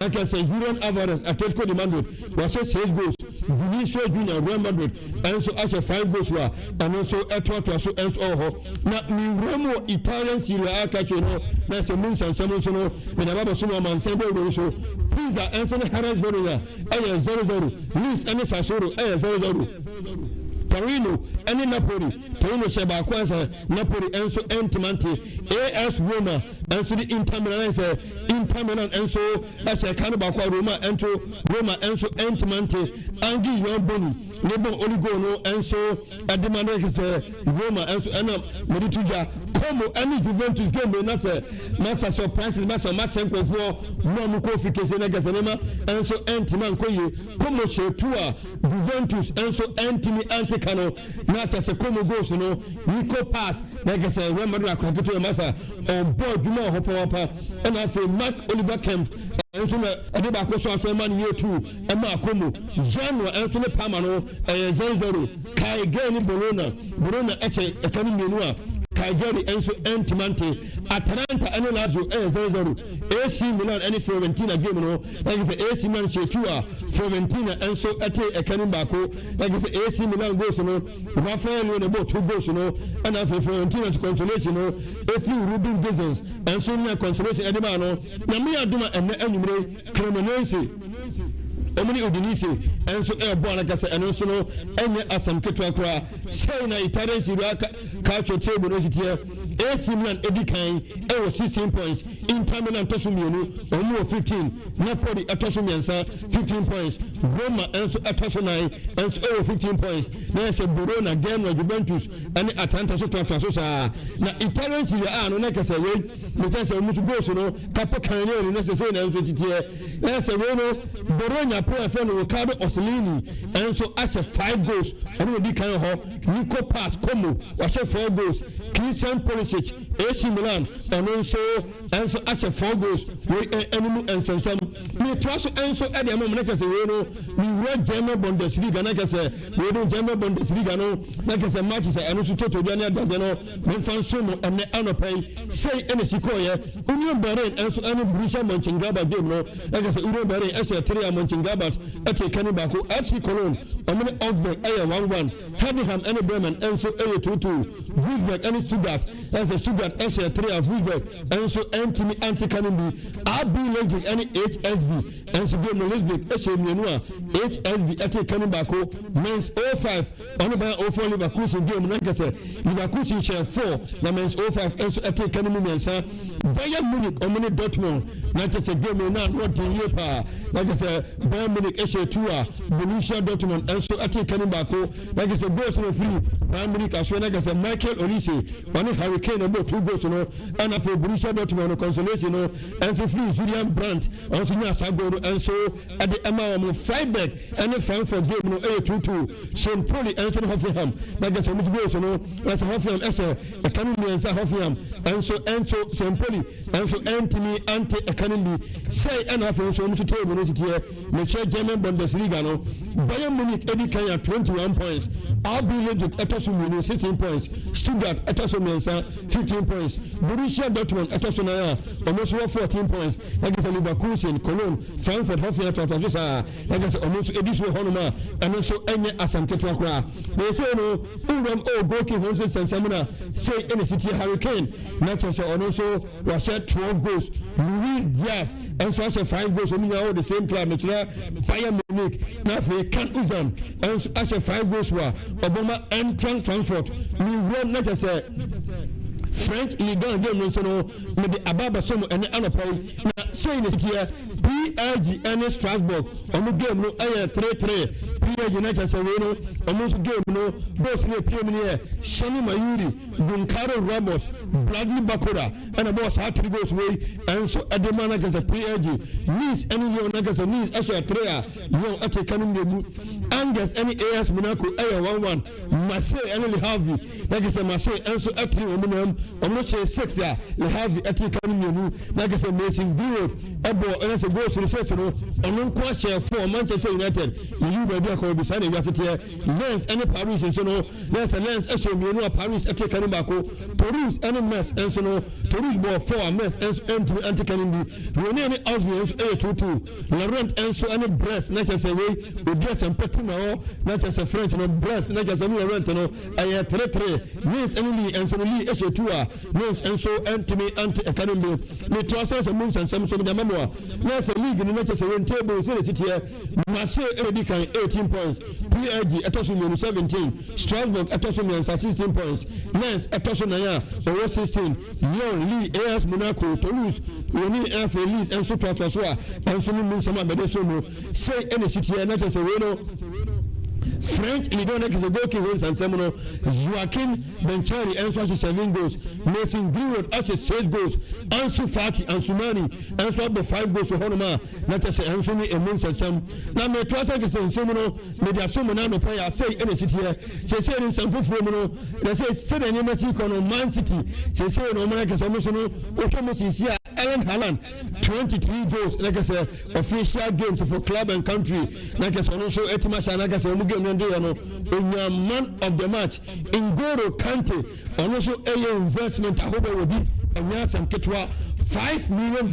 Ɛkɛ sɛ Julian Alvarez, Atletico de Madrid, wahyɛ six goals, Vinicius Junior, Real Madrid, nso ahyɛ five goals a ɛno nso ɛtoatoa so nso wɔ hɔ. Na mewura mu wɔ Italian Serie A calcio no na sɛ mu nsɛnsɛm nso no mede aba bɛso mu amansan dawuro no so. Pisa nso ne Hellas Verona ɛyɛ 0-0, Lecce ne Sassuolo ɛyɛ 0-0. Torino ne Napoli, Torino hyɛ baako ansa Napoli nso ntimante. AS Roma nso ne Inter Milan sɛ Inter Milan nso hyɛ ka no baako a Roma nso Roma nso ntimante. Ange Yoan Boni ne bɔ only goal no nso ɛde ma no sɛ Roma nso ɛna mede to dwa. Como ɛne Juventus game na sɛ masa surprises masa masa nkɔfoɔ mu a mo kɔ fi kese na kɛsɛ nneɛma nso ntima nkɔ yie. Como hyɛ two a Juventus nso ntumi ante ka no na kyɛ sɛ Como goals no, Nico Paz na kɛsɛ Real Madrid akora ketewa masa ɔbɔ adwuma wɔ hɔ pɔpɔpɔ, ɛna afei Mark Oliver Kempf nso na ɛde baako so aso ɛma no yie two ɛma Como. Genoa nso ne Parma no ɛyɛ 0-0. Cagliari ne Bologna, Bologna ɛkyɛ ɛka no mmienu a Cagliari nso ntimante. Atalanta ɛne Lazio ɛyɛ 0-0. AC Milan ɛne Fiorentina game no ɛyɛ sɛ AC Milan hyɛ two a Fiorentina nso ɛte ɛka no baako. Ɛyɛ sɛ AC Milan goals no, Rafael Leao na ɛbɔ two goals no, ɛna afei Fiorentina consolation no efi Ruben Gosens nso nya consolation ɛde maa no. Na mmea adum a ɛnɛ anwumire Cremonese ɔmo ne Udinese nso ɛrebɔ anakasa, ɛno nso no ɛnyɛ asɛm ketewa koraa. Sɛyi na Italian Serie A calcio table no si teɛ: AC Milan edi kan ɛwɔ 16 points, Inter Milan tɔ so mmienu, ɔmo wɔ 15, Napoli ɛtɔ so mmiɛnsa, 15 points, Roma nso ɛtɔ so nan nso ɛwɔ 15 points, na yɛ sɛ Bologna, Genoa, Juventus ɛne Atalanta so toatoa so saa. Na Italian Serie A no na kɛsɛ wei mekyɛ sɛ ɔmo nso goals no capo cannoniere no sɛ sɛ na nso titiɛ na sɛ wei no Bologna player fɛ no Riccardo Orsolini nso ahyɛ five goals, ɔno na di kan hɔ. Nico Paz, Como, wahyɛ four goals. Christian Pulisic, AC Milan, ɔno nso ahyɛ four goals. Wei ɛnimu nsɛnsɛm metoa so nso ɛde ama mu na kɛsɛ wei no mewura German Bundesliga na kɛsɛ wei no German Bundesliga no na kɛsɛ matches a ɛno nso toto dwa ne adade no memfa nso mu ɛnɛ anɔpa yi. Sei ɛna si kɔɔyɛ Union Berlin nso ɛne Borussia Mönchengladbach game no na kɛsɛ Union Berlin ɛhyɛ three a Mönchengladbach ɛte kani baako. FC Cologne ɔmo ne Augsburg ɛyɛ 1-1. Heidenheim ɛne Bremen nso ɛyɛ 2-2. Wolfsburg ɛne Stuttgart ɛsɛ Stuttgart ɛhyɛ three a Wolfsburg nso ɛntumi ante kani bi. RB Leipzig ɛne HSV nso game no, Leipzig ɛhyɛ mmienu a HSV ɛte kani baako. Mainz 05 ɔne Bayer 04 Leverkusen game no nkɛsɛ Leverkusen hyɛ four na Mainz 05 nso ɛte kani mu mmiɛnsa. Bayern Munich ɔmo ne Dortmund na kyɛ sɛ game no na ano ɔden yie paa na kyɛ sɛ Bayern Munich ɛhyɛ two a Borussia Dortmund nso ɛte kani baako. Na kyɛ sɛ goals no firi Bayern Munich aso na kyɛ sɛ Michael Olise ɔne Harry Kane ɛbɔ two goals no, ɛna afei Borussia Dortmund no consolation no ɛnso firi Julian Brandt, ɔno nso nya saa goal no nso ɛde ɛma wɔn. Freiburg ɛne Frankfurt game no ɛyɛ 2-2. St Pauli ɛnso ne Hoffenheim na kyɛ sɛ ɔmo nso goals no ɛsɛ Hoffenheim ɛsɛ ɛka no mmiɛnsa, Hoffenheim ɛnso St Pauli ɛnso ɛntumi ante ɛka no bi. Sɛi ɛna afei nso ɔmo nso table no si teɛ. Mekyerɛ German Bundesliga no, Bayern Munich edi kan at 21 points, RB Leipzig ɛtɔ so mmienu, 16 points, Stuttgart ɛtɔ so mmiɛnsa, 15 points, Borussia Dortmund ɛtɔ so nan a ɔmo nso wɔ 14 points. Ɛgye sɛ Leverkusen, Cologne, Frankfurt, Hoffenheim toatoa so saa. Ɛgye sɛ ɔmo nso edi so wɔ hɔnom a ɛno nso ɛnyɛ asɛm ketewa koraa. Na ɛsɛ no nwuram ɔwɔ goalkeeper ho nso nsɛnsɛm na sei ɛna si tie. Harry Kane na kyerɛ sɛ ɔno nso wahyɛ 12 goals, Luis Diaz nso ahyɛ five goals, ɔmo nyinaa wɔ the same club, mekyerɛ Bayern Munich. Na afei Can Uzan nso ahyɛ five goals wɔ ɔbɔma Eintracht Frankfurt. Ne wuram na kyerɛ sɛ French Ligue 1 game no nso no mede aba abɛso mu ɛne anɔpa yi na sei ne teɛ: PSG ɛne Strasbourg ɔmo game no ɛyɛ 3-3. PSG na kyerɛ sɛ wei no ɔmo nso game no goals no epie mu no yɛ Senny Mayulu, Goncalo Ramos, Bradley Barcola ɛna bɔɔ saa three goals wei ɛnso ɛde ma na kyerɛ sɛ PSG. Nice ɛne Lyon na kyerɛ sɛ Nice ɛhyɛ three a Lyon ɛte ka no mmienu. Angers ne AS Monaco yɛ 1-1. Marseille ne Le Havre, na kyerɛ sɛ Marseille nso tene wɔn nam, wɔn no hyɛɛ 6 a Le Havre tee ka no mmienu, na kyerɛ sɛ Mason Greenwood bɔɔ ɛna sɛ goals no 6 no, ɔno nko ara hyɛɛ 4. Manchester United yɛyi baabi a kɔɔ bi, saa na ewiase teɛ. Lens ne Paris nso no, na sɛ Lens hyɛɛ mmienu a Paris tee ka no baako. Toulouse ne Metz nso no, Toulouse bɔɔ 4 a Metz nso antumi ante ka no bi. Rennes ne Auxerre nso yɛ 2-2. Lorient nso ne Brest, na kyerɛ sɛ wei obi asɛmpa ti na hɔ, na kyerɛ sɛ French no Brest, na kyerɛ sɛ ne Lorient no ɛyɛ 3-3. Nice ne Lille nso no, Lille hyɛ 2 a Nice nso antumi ante ɛka no bi. Metoa so sɛ mu nsɛnsɛm nso mede ama mo a, na sɛ league no na kyerɛ sɛ wei table sɛdeɛ ɛsi teɛ, Marseille ɛna di kan 18 points, PSG ɛtɔ so mmienu 17, Strasbourg ɛtɔ so mmiɛnsa 16 points, Lens ɛtɔ so nan a ɔwɔ 16, Lyon, Lille, AS Monaco, Toulouse, Rennes afei Leeds nso toatoa so a ɛnso no mu nsɛm a mede so mu sei ɛna ɛsi teɛ. Na kyerɛ sɛ wei no French Ligue 1 na kyerɛ sɛ goalkeeper ho nsansɛm no, Joaquin Benchari nso ahyɛ 7 goals, Mason Greenwood ahyɛ 6 goals, Ansu Fati Ansumani nso abɔ 5 goals wɔ hɔnom a na kyerɛ sɛ ɛnso ne ɛmu nsɛnsɛm. Na metoa so kyerɛ sɛ nsɛm no mede aso mu na anɔpa yi asɛi ɛna ɛsi teɛ. Seesei no nsɛm foforɔ mu no, na sɛ sɛdeɛ nneɛma si kɔ no, Man City seesei no wɔn akɛsɛ wɔn so no, wohwɛ mu sisi a Erling Haaland 23 goals na kɛsɛ official games for club and country, na kɛsɛ ɔno nso atumi ahyɛ, na kɛsɛ wɔn game no de yɛ no onya man of the match. N'Golo Kante, ɔno nso ɛyɛ investment ahodoɔ wɔ bi, ɛnyɛ asɛm ketewa, $5 million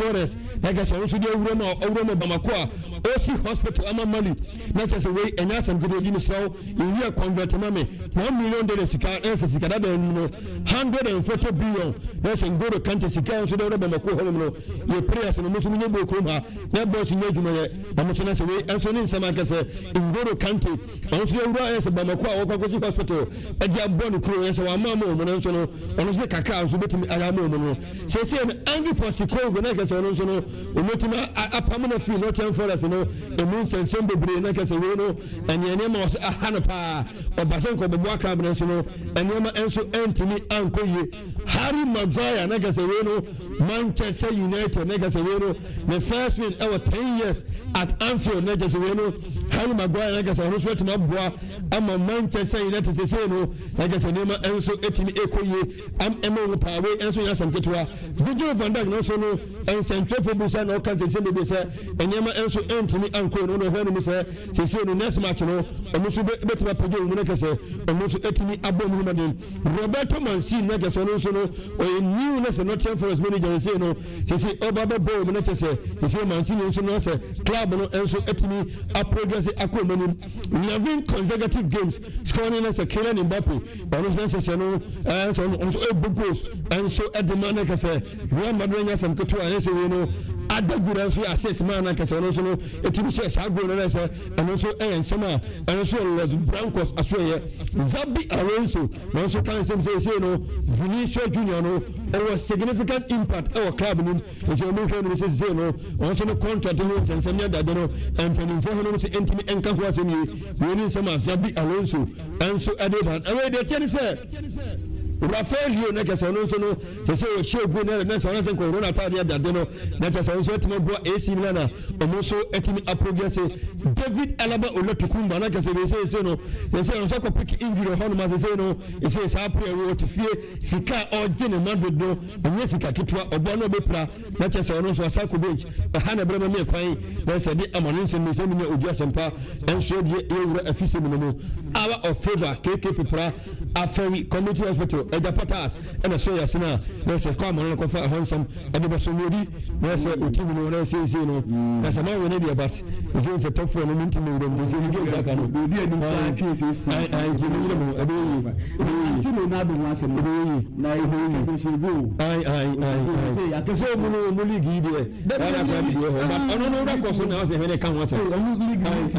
na kɛsɛ ɔno nso de awura mu a ɔwura mu Bamako a ɔsi hospital ama Mali, na kyerɛ sɛ wei ɛnyɛ asɛm ketewa di. Mesrɛ wo yɛwi a convert ma me $1 million sika ɛsɛ sika dada no no 140 billion, na sɛ N'Golo Kante sika nso de ɔrɔ Bamako hɔnom no yɛ players no mo nso mo nyɛ bɔ kurom ha na boys nyɛ adwuma yɛ na mo nso na sɛ wei ɛnso ne nsɛm akɛsɛ N'Golo Kante ɔno nso yɛwura ɛsɛ Bamako a wɔkɔ akɔsi hospital ɛde abɔ ne kuro ɛsɛ wɔn ama ama wɔn no nso no ɔno nso kakra nso bɛtumi ayɛ ama wɔn no. Sɛsɛ no Ange Postecoglou na kɛsɛ ɔno nso no wɔtumi apam no firi Nottingham Forest no, emu nsɛnsɛm bebree, na kɛsɛ wei no ɛneɛ nneɛma wɔ so aha no paa, ɔba sɛ nkɔbɔbɔ club no nso no nneɛma nso ntumi ankɔ yie. Harry Maguire, na kɛsɛ wei no Manchester United, na kɛsɛ wei no ne first win ɛwɔ 10 years at Anfield, na kɛsɛ wei no Harry Maguire na kɛsɛ ɔno nso atumi aboa ama Manchester United sɛsɛ no na kɛsɛ nneɛma nso etumi ekɔ yie ɛma wɔn paa. Wei nso yɛ asɛm ketewa. Virgil van Dijk no nso no nsɛntwerɛfoɔ bi sɛ na ɔka nsɛnsɛm bebree sɛ nneɛma nso ntumi ankɔ no na ɔhwɛ no mu sɛ sɛsɛ no next match no ɔmo nso bɛtumi apagya wɔn mu na kɛsɛ ɔmo nso etumi abɔ ɔmo ho mmɔden. Roberto Mancini na kɛsɛ ɔno nso no ɔyɛ new na sɛ Nottingham Forest manager sɛsɛ no sɛsɛ ɔba bɛbɔ wɔn na kyɛ sɛ sɛsɛ Mancini nso no sɛ club no nso etumi aprogress akɔ wɔn anim. 11 consecutive games scoring na sɛ Kylian Mbappe ɔno nso sɛ no ɛɛ sɛ ɔno nso ɛbɔ goals nso ɛde ma ne kɛsɛ Real Madrid nya asɛm ketewa ɛyɛ sɛ wei no Arda Guler nso yɛ assist maa na kɛsɛ ɔno nso no etimi hyɛ saa goal no na sɛ ɛno nso ɛyɛ nsɛm a ɛno nso yɛ Los Blancos aso yɛ. Xabi Alonso na nso ka nsɛm sɛ ɛsɛ no Vinicius Junior no ɔwɔ significant impact ɛwɔ club no mu, nso ɔmo hwɛ no sɛ sɛ no ɔno nso no contract ho nsɛnsɛm ne adade no mpanimfoɔ ho no nso ntumi nka ho asɛm yie. Wei ne nsɛm a Xabi Alonso nso ɛde ba. Ɛwɔ deɛ tiɛ ne sɛ Rafael Leao na kɛsɛ ɔno nso no sɛ sɛ ɔhyɛ gu na sɛ ɔno sɛ nkɔwuro no ataadeɛ adade no na kyɛ sɛ ɔno nso atumi aboa AC Milan a ɔmo nso atumi aprogress. David Alaba Olatokunbo na kɛsɛ wei sɛ no sɛ sɛ ɔno nso akɔ pick injury hɔ nom a sɛ no ɛsɛ saa player wɔ ɔte fie, sika a ɔgye ne Madrid no ɛnyɛ sika ketewa, ɔboa no ɔbɛpira na kyɛ sɛ ɔno nso asa kɔ bench. Ɛha na ɛbrɛ ma me kwan na sɛ de ama ne nsɛm sɛ menya odi asɛmpa ɛnso deɛ yɛwura afisɛm no mu. Hour of Favour KK Pepra Afɛwi Community Hospital ɛgya patas ɛna so yɛ asena a na sɛ kɔ ama no kɔfa ɛhɔ nsɛm ɛde bɛso mu odi na sɛ ɔti mu no na sɛ ɛsei no na sɛ ma wene deɛ, but ɛsɛ sɛ top four no mu ntimi wura mu sɛ ɛdi ɔgya ka no. Odi anim koraa twe 6 points. Nti mo nyere mo ɛbɛyɛ yie, ɛbɛyɛ yie. Nti Ronaldo ho asɛm ɛbɛyɛ yie. Na ehu hyɛ goal. Ayi ayi ayi ayi sɛ ɔmu no ɔmu league yi deɛ ɛna akora bi wɔ hɔ, but ɔno no wura kɔ so na ɔsɛ hɛn ka ho asɛm. Ɔmo league no ti.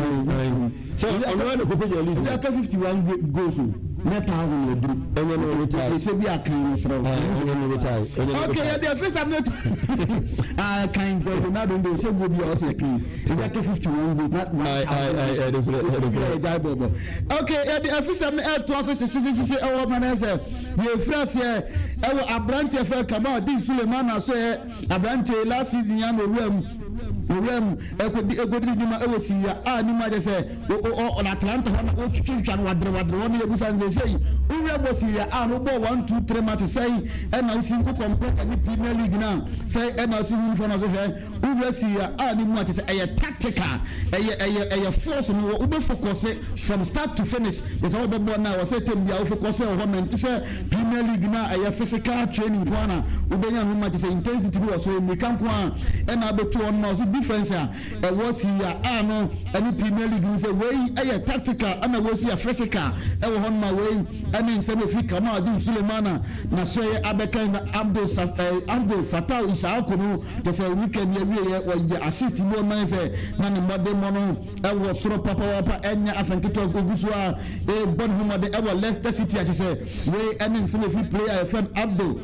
Sɛ ɔno ara na kɔpɛ gya league. Ɛsɛ aka 51 goals o ne thousand yɛ duru. Ɛnyɛ no retire. Ɛsɛ bi akan no serɛ. Ɛnyɛ no retire. Ok, yɛde afisa no to akan nkɔ Ronaldo ndo sɛ goal bi a ɔsɛ kan ɛsɛ aka 51 goals na 1,000 ɛgya bɔbɔ. Ok, yɛde afisa no ɛtoa so hyehyehyehyɛ ɛwɔ ma no sɛ yɛfiri aseɛ ɛwɔ aberanteɛ fɛ Kamaldeen Sulemana so yɛ aberanteɛ last season yɛ na owura mu. Owura mu ɛkɔdi ɛkɔdi ne dwuma ɛwɔ Serie A ne mu akyɛ sɛ ɔna Atalanta hɔ na ɔtwitwitwa no wadere wadere hɔ no. Yɛbusa no sɛ owura mu wɔ Serie A no, wobɔ one, two, three matches sɛi ɛna wosi wo compare ɛne Premier League no a, sɛi ɛna wosi hu nifa no so. Hwɛ, wowura Serie A ne mu akyɛ sɛ ɛyɛ tactical, ɛyɛ force no wobɛ focus from start to finish yɛ sɛ wobɛbɔ no a, wɔsɛ tem bia wo focus wɔ hɔ mɛnte sɛ Premier League no a ɛyɛ physical training nko ara na wobɛnya no ma kyɛ sɛ intensity bi wɔ so, mmirika nko a ɛna abɛto hɔ no ma ɔso. Difference a ɛwɔ Serie A no ɛne Premier League no sɛ wei ɛyɛ tactical ɛna wei nso yɛ physical ɛwɔ hɔ no ma. Wei ɛne nsɛm efi Kamaldeen Sulemana na so ɛyɛ abɛka na Abdul Saf Abdul Fatah Issahaku no kyɛ sɛ weekend yɛ wie yɛ wɔyɛ assist bi ɔman sɛ na ne mmɔden no ɛwɔ soro papaapa, ɛnyɛ asɛnketewa. Ogu so a ɛbɔ ne ho mmɔden ɛwɔ Leicester City akyɛ sɛ wei ɛne nsɛm efi player yɛfrɛ no Abdul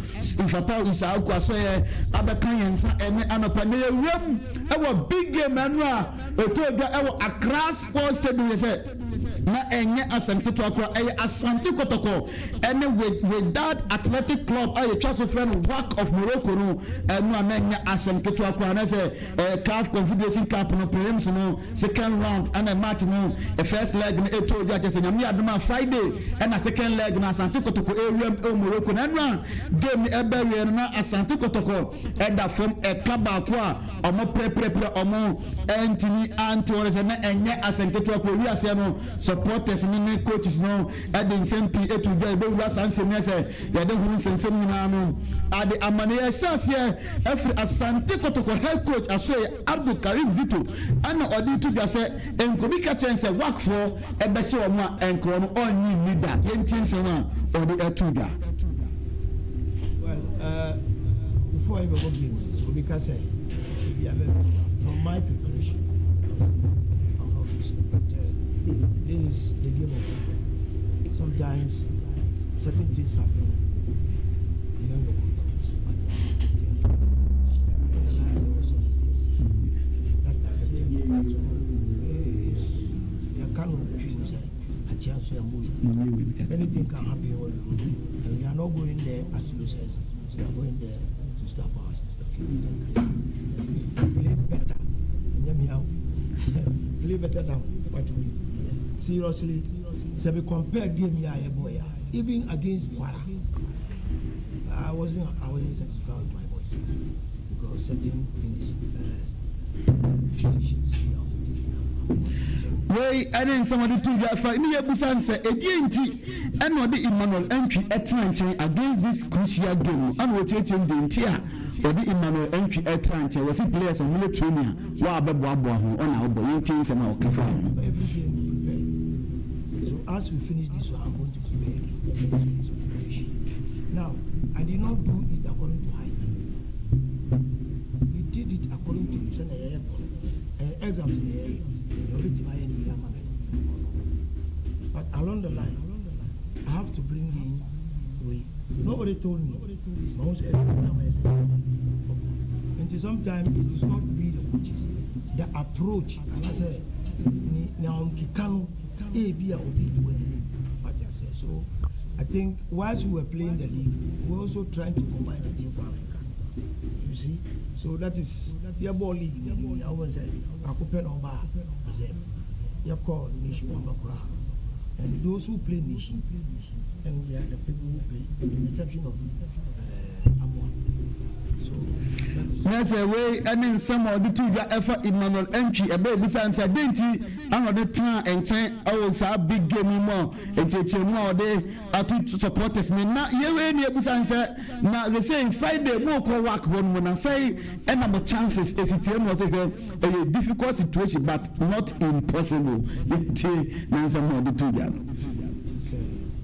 Fatah Issahaku asɔyɛ abɛka yɛn nsa ɛne anɔpa ne yɛwuram ɛwɔ big game ɛno a ɛtɔ dwa ɛwɔ Accra Sports Stadium yɛ sɛ na ɛnyɛ asɛm ketewa koraa. Ɛyɛ Asante Kɔtɔkɔ ɛne Wydad Athletic Club a yɛtwa so frɛ no WAC of Morocco no. Ɛno a na ɛnyɛ asɛm ketewa koraa na sɛ CAF Confederation Cup no prelims no second round ɛna match no first leg no ɛtɔ dwa kyɛ sɛ Nyame adom a, Friday ɛna second leg no Asante Kɔtɔkɔ ɛwuram ɛwɔ Morocco. Na ɛno a game no ɛbɛ wie no na Asante Kɔtɔkɔ ɛda fam ɛka baako a ɔmo prɛprɛprɛ ɔmo ɛntumi ante wɔn sɛ na ɛnyɛ asɛm ketewa kɔ wiaseɛ no. Supporters ne coaches no ɛde nsɛm pii etu dwa. Ebɛwura saa nsɛm yɛ sɛ yɛde ho nsɛnsɛm nyinaa no ade ama no. Yɛhyɛ aseɛ ɛfiri Asante Kɔtɔkɔ head coach asoɛ Abdul Karim Zito, ɛna ɔde to dwa sɛ nkobi ka kyɛn sɛ WACfoɔ ɛbɛhyɛ wɔn a ɛnkorɔ no ɔnyi nni da. Yɛntie nsɛm a ɔde ɛto dwa. Well, before I even go game, so because I, from my preparation, I'm not losing. But this is the game of football. Sometimes certain things happen beyond your control. But I think there were some mistakes that affected me. So it's you cannot choose a chance to move. Anything can happen when we go. And we are not going there as losers. We are going there to stop our future. Play better. Play better than what we seriously. So we compare game here, boy, even against Kwara. I wasn't satisfied with my boys because certain things, decisions we are taking. Wei ɛne nsɛm ɔde to dwa fa ne yɛbusa nsɛ ɛdeɛ nti ɛna ɔde Emmanuel Antwi ɛtena nkyɛn against this crucial game no, ɛna wɔkyerɛkyerɛ mu deɛ nti a ɔde Emmanuel Antwi ɛtena nkyɛn. Wɔsi players ɔmo yɛ training a wɔabɛboaboa ho ɔna ɔbɔ. Yɛntie nsɛm a ɔka fa ho. Every game we prepare. So as we finish this one, I'm going to prepare again. So it's preparation. Now, I did not do it according to height. We did it according to sɛ na yɛyɛ bɔ exams na yɛyɛ yɛ obetumi ayɛ ne yie ama me. But along the line, I have to bring in way. Nobody told me. But also every time I say, and sometimes it is not we the coaches. The approach, and I say, na ɔnkeka no ebi a obi bu anim what I say. So I think whilst we were playing the league, we were also trying to combine the team for Africa. You see, so that is yɛ ball league ni ni na wɔn sɛ baako pɛ na ɔba reserve, yɛ call nation wɔn bɛ kora, and those who play nation and they are the people who play, in the exception of Amoa. So that is. Na sɛ wei ɛne nsɛm a ɔde to dwa ɛfa Emmanuel Antwi ɛbɛyɛ bisa nsɛ de nti ana ɔde tena nkyɛn ɛwɔ saa big game yi mu a nkyerɛkyerɛmu a ɔde ato supporters ne na yɛwei ne ebusa nsɛ na sɛ Friday mo kɔ WAC hɔ no mu na sɛ ɛna mo chances esi tie mu ɔsɛ sɛ ɛyɛ difficult situation but not impossible. Yɛtie na nsɛm a ɔde to dwa no. Sɛ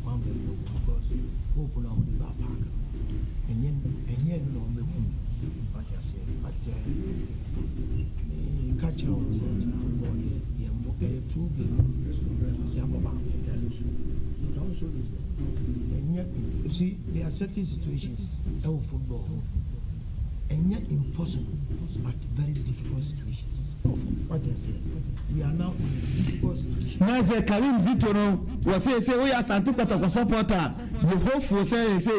one very low because hope na wɔde ba park ɛnyɛ ɛno na wɔn bɛku wate ase, but ka kyerɛ wɔn sɛ football deɛ yɛn bɔ ɛyɛ two game, sɛ abɔ baako yɛ lose, you can also lose them. Ɛnyɛ, you see, there are certain situations ɛwɔ football, ɛnyɛ impossible but very difficult situations. Wate ase, we are now in a difficult situation. Na sɛ Karim Zito no wɔsɛ sɛ woyɛ Asante Kɔtɔkɔ supporter. Yɛhɔfoɔ sɛ sɛ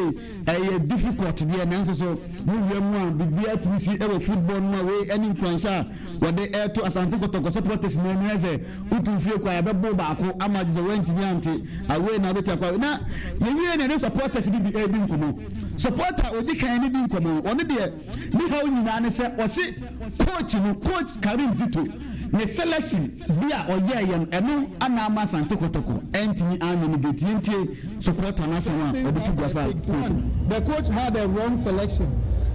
ɛyɛ difficult deɛ, nanso so mo wia mu a, biribiara tumi si ɛwɔ football no a. Wei ɛne nkuranhyɛ a wɔde ɛɛto Asante Kɔtɔkɔ supporters no ani sɛ wotu fie kɔ a, yɛbɛbɔ baako ama gye sɛ wɔntumi ante awei na wobɛti akɔ. Na yɛwie na ne supporters bi bi ɛredi nkɔmmɔ. Supporter a ɔdi kan ne di nkɔmmɔ no, ɔno deɛ ne haw nyinaa ne sɛ ɔse coach no, Coach Karim Zito, ne selection bi a ɔyɛɛ yɛn ɛno ana ama Asante Kɔtɔkɔ ɛntumi anwe no gate. Yɛntie supporter no asɛm a ɔde to gua fa coach no. The coach had a wrong selection.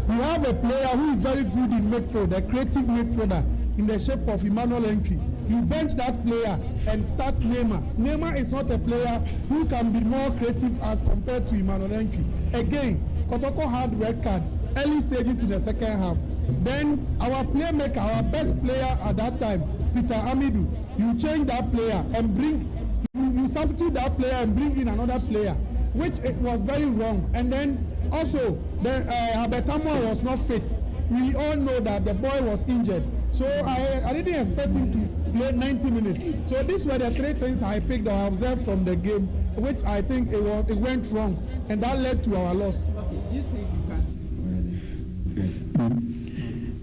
You have a player who is very good in midfield, a creative midfielder in the shape of Emmanuel Entry. You bench that player and start Neymar. Neymar is not a player who can be more creative as compared to Emmanuel Entry. Again, Kotoko had red card early stages in the second half. Then our playmaker, our best player at that time, Peter Amidu, you change that player and bring, you substitute that player and bring in another player, which it was very wrong. And then also, the Abetamo was not fit. We all know that the boy was injured. So I didn't expect him to play 90 minutes. So these were the three things I picked or observed from the game, which I think it went wrong, and that led to our loss.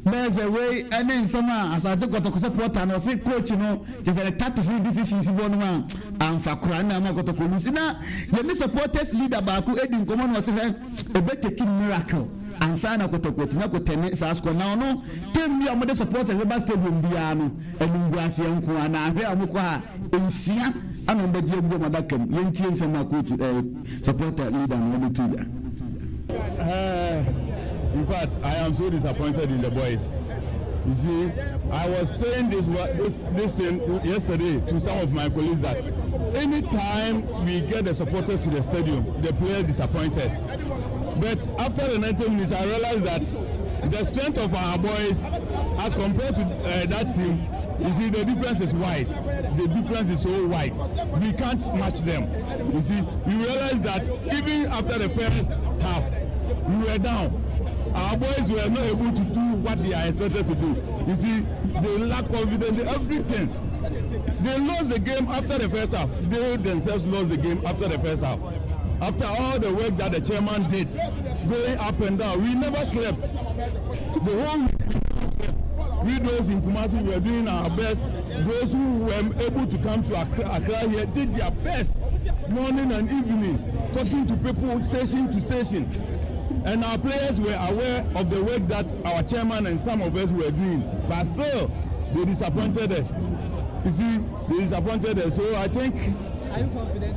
Bɛyɛ sɛ wei ɛne nsɛm a Asante Kɔtɔkɔ supporter no ɔse coach no kyɛ sɛ ne tactics ne decisions bɔ no a amfa kora na ama Kɔtɔkɔ lose. Na yɛne supporters leader baako edi nkɔmmɔ na ɔse hwɛ, ɛbɛ take miracle ansa na Kɔtɔkɔ tumi akɔtɛne saa score. Na ɔno team bi a wɔde supporters bɛba stadium biara no, animguaseɛ nko a na ahwɛ a wɔkɔ a nsia ana wɔbɛgye agu wɔn adaka mu. Yɛntie nsɛm a coach supporter leader no wɔde to dwa. In fact, I am so disappointed in the boys. You see, I was saying this thing yesterday to some of my colleagues that anytime we get the supporters to the stadium, the players disappoint us. But after the 90 minutes, I realized that the strength of our boys as compared to that team, you see, the difference is wide. The difference is so wide. We can't match them. You see, we realize that even after the first half, we were down. Our boys were not able to do what they are expected to do. You see, they lack confidence in everything. They lost the game after the first half. They themselves lost the game after the first half. After all the work that the chairman did, going up and down, we never slept. The whole week we never slept. We, those in Kumasi, were doing our best. Those who were able to come to Accra here did their best, morning and evening, talking to people station to station. And our players were aware of the work that our chairman and some of us were doing. But still, they disappointed us. You see, they disappointed us. So I think. Are you confident?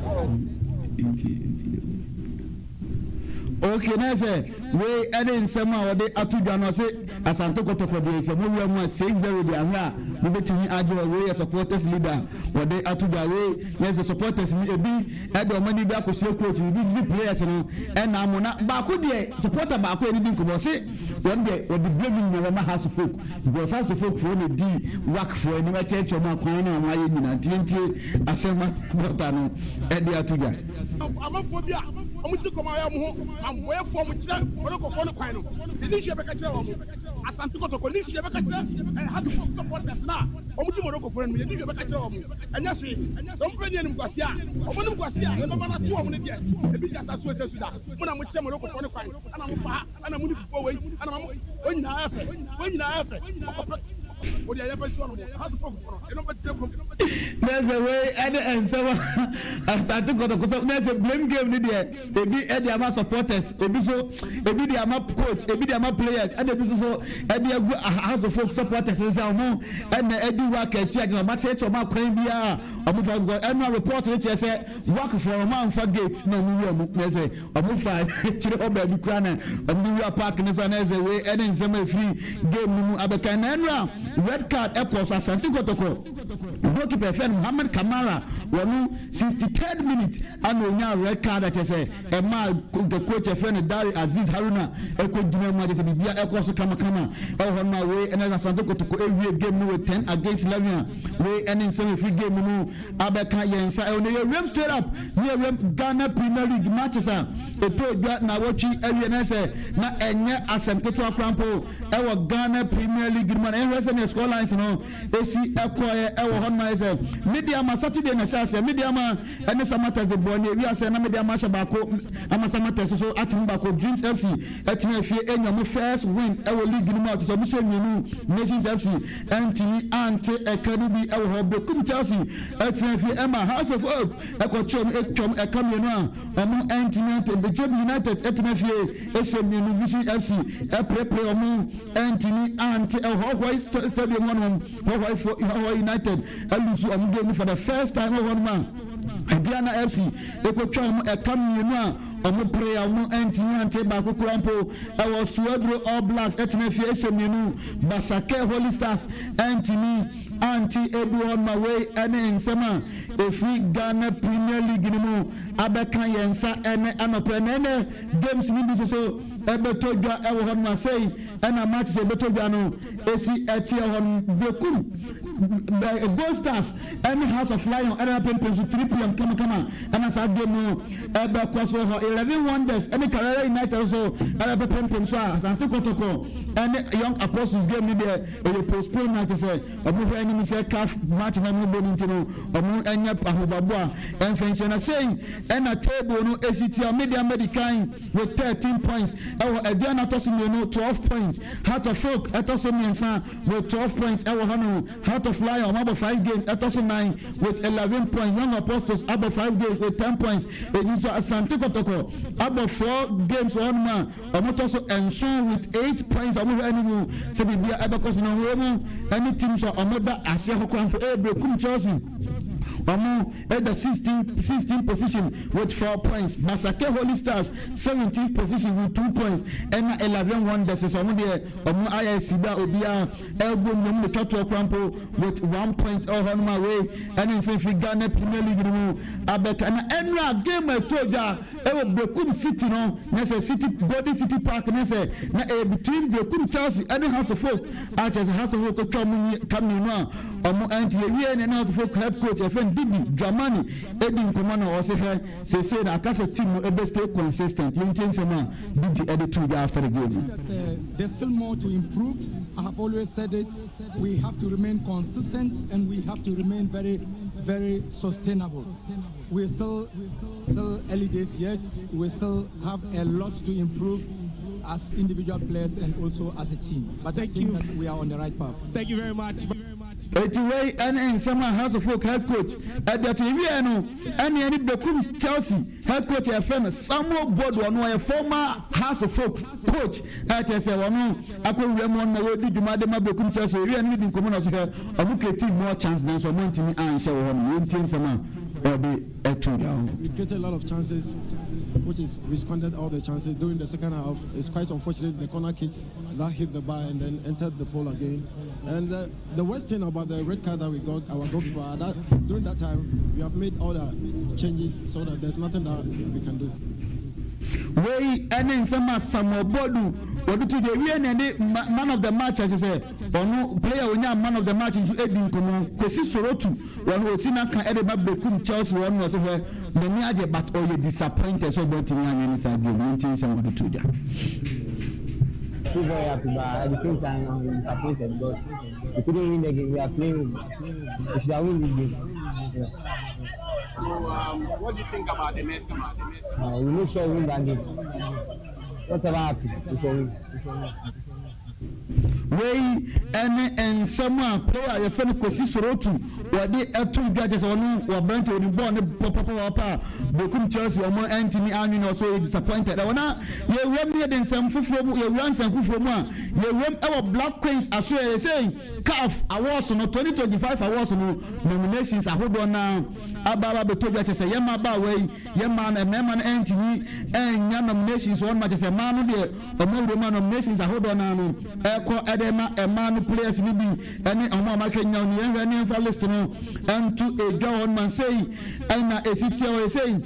Okay, na sɛ wei ɛne nsɛm a wɔde ato dwa no, ɔse Asante Kɔtɔkɔ deɛ, sɛ mowia mu a, 6-0 deɛ, ahwɛ a mobɛtumi agye hɔ. Wei yɛ supporters leader wɔde ato dwa. Wei yɛ sɛ supporters ni ebi ɛde ɔmo ani bi akɔhyia coach ebi sisi players no ɛna mo. Na baako deɛ, supporter baako yɛ ne di nkɔmɔ, ɔse wɔn deɛ wɔde blame nyinaa wɔma Hearts of Oak, because Hearts of Oak foɔ na di WAC foɔ anim ɛkyerɛkyerɛ ɔmo akwan na ɔmo ayɛ nyinaa. Ntientie asɛm a supporter no ɛde ato dwa. Amanfoɔ bi a ɔmo ti kɔn ayɛ ɔmo ho amboɛfoɔ, ɔmo kyerɛ ɔne kɔfoɔ no kwan no, ne nhyia bɛka kyerɛ wɔn. Asante Kɔtɔkɔ ne nhyia bɛka kyerɛ Hearts of Oak supporters na ɔmo di Morocco foɔ no, yɛ ne nhyia bɛka kyerɛ wɔn. Ɛnyɛ hwee sɛ ɔmo pɛ ne anim guase a ɔmo nim guase a yɛbɛma no ato wɔn no deɛ ebi si asase wɔ sɛ da mo na mo kyerɛ Morocco foɔ no kwan, ɛna mo fa ha, ɛna mo ne fufuo wei, ɛna mo wɔn nyinaa ɛfɛ, wɔn nyinaa ɛfɛ ɔkɔpɛ o deɛ yɛfɛ si ɔno Hearts of Oak foɔ no ɛna ɔmo bɛkyerɛ kurom. Nɛsɛ wei ɛne nsɛm a Asante Kɔtɔkɔ sɛ nɛsɛ blame game ni deɛ, ebi ɛde ama supporters, ebi so ebi de ama coach, ebi de ama players, ɛna ebi nso so ɛde agu Hearts of Oak supporters nsa. Ɔmo ɛna ɛdi WAC akyi agyina, ɔmo akyerɛkyerɛ ɔmo akwan biara ɔmo fa nkɔ. Ɛna report no kyerɛ sɛ WAC foɔ ɔmo anfa gate na ɔmo wura mu, nɛsɛ ɔmo fa kyerɛ hɔ baabi kura na ɔmo de wura park ne so. Ɛnɛsɛ wei ɛne nsɛm a efiri game no mu abɛka. Na ɛnura red card ɛkɔ so Asante Kɔtɔkɔ goalkeeper fɛn Muhammed Kamara, wɔn 63rd minute ana onya red card a kyerɛ sɛ ɛma the coach ɛfɛ no Dari Aziz Haruna ɛkɔ gyina mu a kyerɛ sɛ biribia ɛkɔ so kamakama ɛwɔ hɔ no. A wei ɛna Asante Kotoko ewie game no with 10 against 11. A wei ɛne nsɛm efiri game no mu. Abɛka yɛn nsa ɛwɔ na yɛwuram straight up ne yɛwuram Ghana Premier League matches a ɛtɔ dwa naawɔtwe awie na sɛ na ɛnyɛ asɛm ketewa koraa mpo ɛwɔ Ghana Premier League no mu. Na yɛhwɛ sɛ ne score lines no esi ɛkɔɛ ɛwɔ hɔ nom ayɛ sɛ Medeama Saturday na ɛhyɛ aseɛ. Medeama ɛne Samartex de bɔ ne ewi aseɛ na Medeama ahyɛ baako ama Samartex so atumi baako. Dreams FC ɛtena efie enya mo first win ɛwɔ league no mu a ɔte sɛ ɔmo hyɛ mmienu. Nations FC ɛntumi ante ɛka no bi ɛwɔ hɔ. Berekum Chelsea ɛtena efie ɛma Hearts of Oak ɛkɔtwam ɛtwam ɛka mmienu a ɔmo ɛntumi ante. Bechem United ɛtena fie ɛhyɛ mmienu. Vision FC ɛpirepire, ɔmo ɛntumi ante. Ɛwɔ Hohoe Stadium hɔnom, Hohoe United ɛlose ɔmo game for the first time ɛwɔ hɔnom a Aduana FC ekotwa ɔmo ɛka mmienu a ɔmo pere a ɔmo ɛntumi ante baako kura mpo. Ɛwɔ Swedru All Blacks ɛtena fie ɛhyɛ mmienu. Basake Holy Stars ɛntumi ante ebi hɔ ma. Wei ɛne nsɛm a efiri Ghana Premier League ni mu abɛka yɛn nsa ɛne anɔpɛ. Na ɛnɛ games ni bi soso ɛbɛtɔ dwa ɛwɔ hɔ nom asɛyi ɛna matches ɛbɛtɔ dwa no esi ɛteɛ hɔ nom. Berekum Gold Stars ɛne House of Lion ɛna apempem so 3 p.m. kamakama ɛna saa game no ɛbɛkɔ so hɔ. 11 Wonders ɛne Karela United so ɛna pempem so a Asante Kɔtɔkɔ ɛne Young Apostles game ni deɛ, ɛyɛ postpone na kyerɛ sɛ ɔmo hwɛ anim sɛ CAF match na ɔmo bɔ ne nti no, ɔmo ɛnyɛ ahobabo a ɛmfɛnkyɛn. Na sei ɛna table no esi tia: Medeama di kan with 13 points, ɛwɔ Aduana ɛtɔ so mmienu, 12 points, Heart of Oak ɛtɔ so mmiɛnsa with 12 points ɛwɔ hɔ no. Heart of Lion, ɔmo abɔ five games, ɛtɔ so nine with 11 points. Young Apostles abɔ five games with 10 points. Eyi nso Asante Kɔtɔkɔ abɔ four games wɔ hɔnom a ɔmo tɔ so nson with 8 points. Ɔmo hwɛ anim sɛ biribia ɛbɛkɔ so na ɔmo mu ɛne teams a ɔmo da aseɛ hɔ koraa mpo ɛyɛ Berekum Chelsea, ɔmo ɛda 16 position with 4 points, Basake Holy Stars 17th position with 2 points, ɛna 11 Wonders sɛ ɔmo deɛ ɔmo ayɛ siba obiara ɛbɔ mu, ɔmo de twa toɔ koraa mpo with 1 point ɛwɔ hɔ nom. A wei ɛne nsɛm fi Ghana Premier League no mu abɛka. Na ɛnura game ɛtɔ dwa ɛwɔ Berekum City no na sɛ City Golden City Park ne sɛ na ɛyɛ between Berekum Chelsea ɛne Hearts of Oak a kyerɛ sɛ Hearts of Oak atwa ɔmo ka mmienu a ɔmo ɛnti. Yɛwie ne Hearts of Oak head coach ɛfɛn Didi Dramani edi nkɔmɔ na ɔsɛ hwɛ sese na akasa team no ebe stay consistent. Yɛn nkyɛn nsɛm a Didi ɛde to dwa after the game. That, there's still more to improve. I have always said it. We have to remain consistent and we have to remain very, very sustainable. We're still early days yet. We still have a lot to improve as individual players and also as a team. But I Thank think you. that we are on the right path. Thank you very much. Eti wei ɛne nsɛm a Hearts of Oak head coach ɛde ato. Ewie no ɛne Berekum Chelsea head coach yɛfrɛ no Samuel Boadu. Ɔno ɔyɛ former Hearts of Oak coach a kyerɛ sɛ ɔno akɔ wura mu ɔno na wɔdi dwuma de ma Berekum Chelsea. Ewie no di nkɔmɔ na so hwɛ ɔmo create more chance nanso ɔmo ntumi anhyɛ wɔ hɔ no. Wɔntie nsɛm a ɔde ɛto dwa hɔ. We created a lot of chances, which is we squandered all the chances during the second half. It's quite unfortunate, the corner kicks that hit the bar and then entered the pole again. And the worst thing about the red card that we got, our goalkeeper, that during that time we have made all the changes so that there's nothing that we can do. Wei ɛne nsɛm a Samuel Boadu wɔde to deɛ. Wie ne de man of the match ɛkyɛ sɛ ɔno player onya man of the match nso edi nkɔmɔ, Kwesi Sorotu. Wɔn osi n'aka ɛde ba Berekum Chelsea. Wɔn no ɔsɛ hwɛ n'ani agye but ɔyɛ disappointed sɛ ɔbɛn tumi anwene ne saa game. Wɔn ti nsɛm wɔde to dwa. Feel very happy, but at the same time, I'm disappointed because we couldn't win the game. We are playing. We should have won this game. Yeah. So, what do you think about the next one? We make sure we win that game. Whatever happens, we shall win. We shall win. Wei ɛne nsɛm a player yɛfrɛ no Kwesi Sorotu wɔde ɛto dwa kyɛ sɛ ɔno wɔaberante wɔde bɔɔl ne pɔpɔpɔpɔ a Berekum Chelsea ɔmo ɛntumi anwene. Ɔso yɛ disappointed. Ɛwɔ na yɛwuram ne yɛde nsɛm foforɔ mu, yɛwura nsɛm foforɔ mu a yɛwuram ɛwɔ Black Queens aso. Yɛ sɛ CAF awards no, 2025 awards no, nominations ahodoɔ na aba bɛtɔ dwa kyɛ sɛ yɛma aba wei, yɛma no mmarima no ɛntumi ɛnya nominations wɔn ma kyɛ sɛ mmaa no deɛ ɔmo awura mu a nominations ahodoɔ naa no ɛkɔ ɛde ma mmaa no players no bi ɛne ɔmo a maka nya no. Yɛn hwɛ ne yɛnfa list no ɛnto edwa hɔ no ma nsɛyi ɛna esi tia hɔ esɛyi.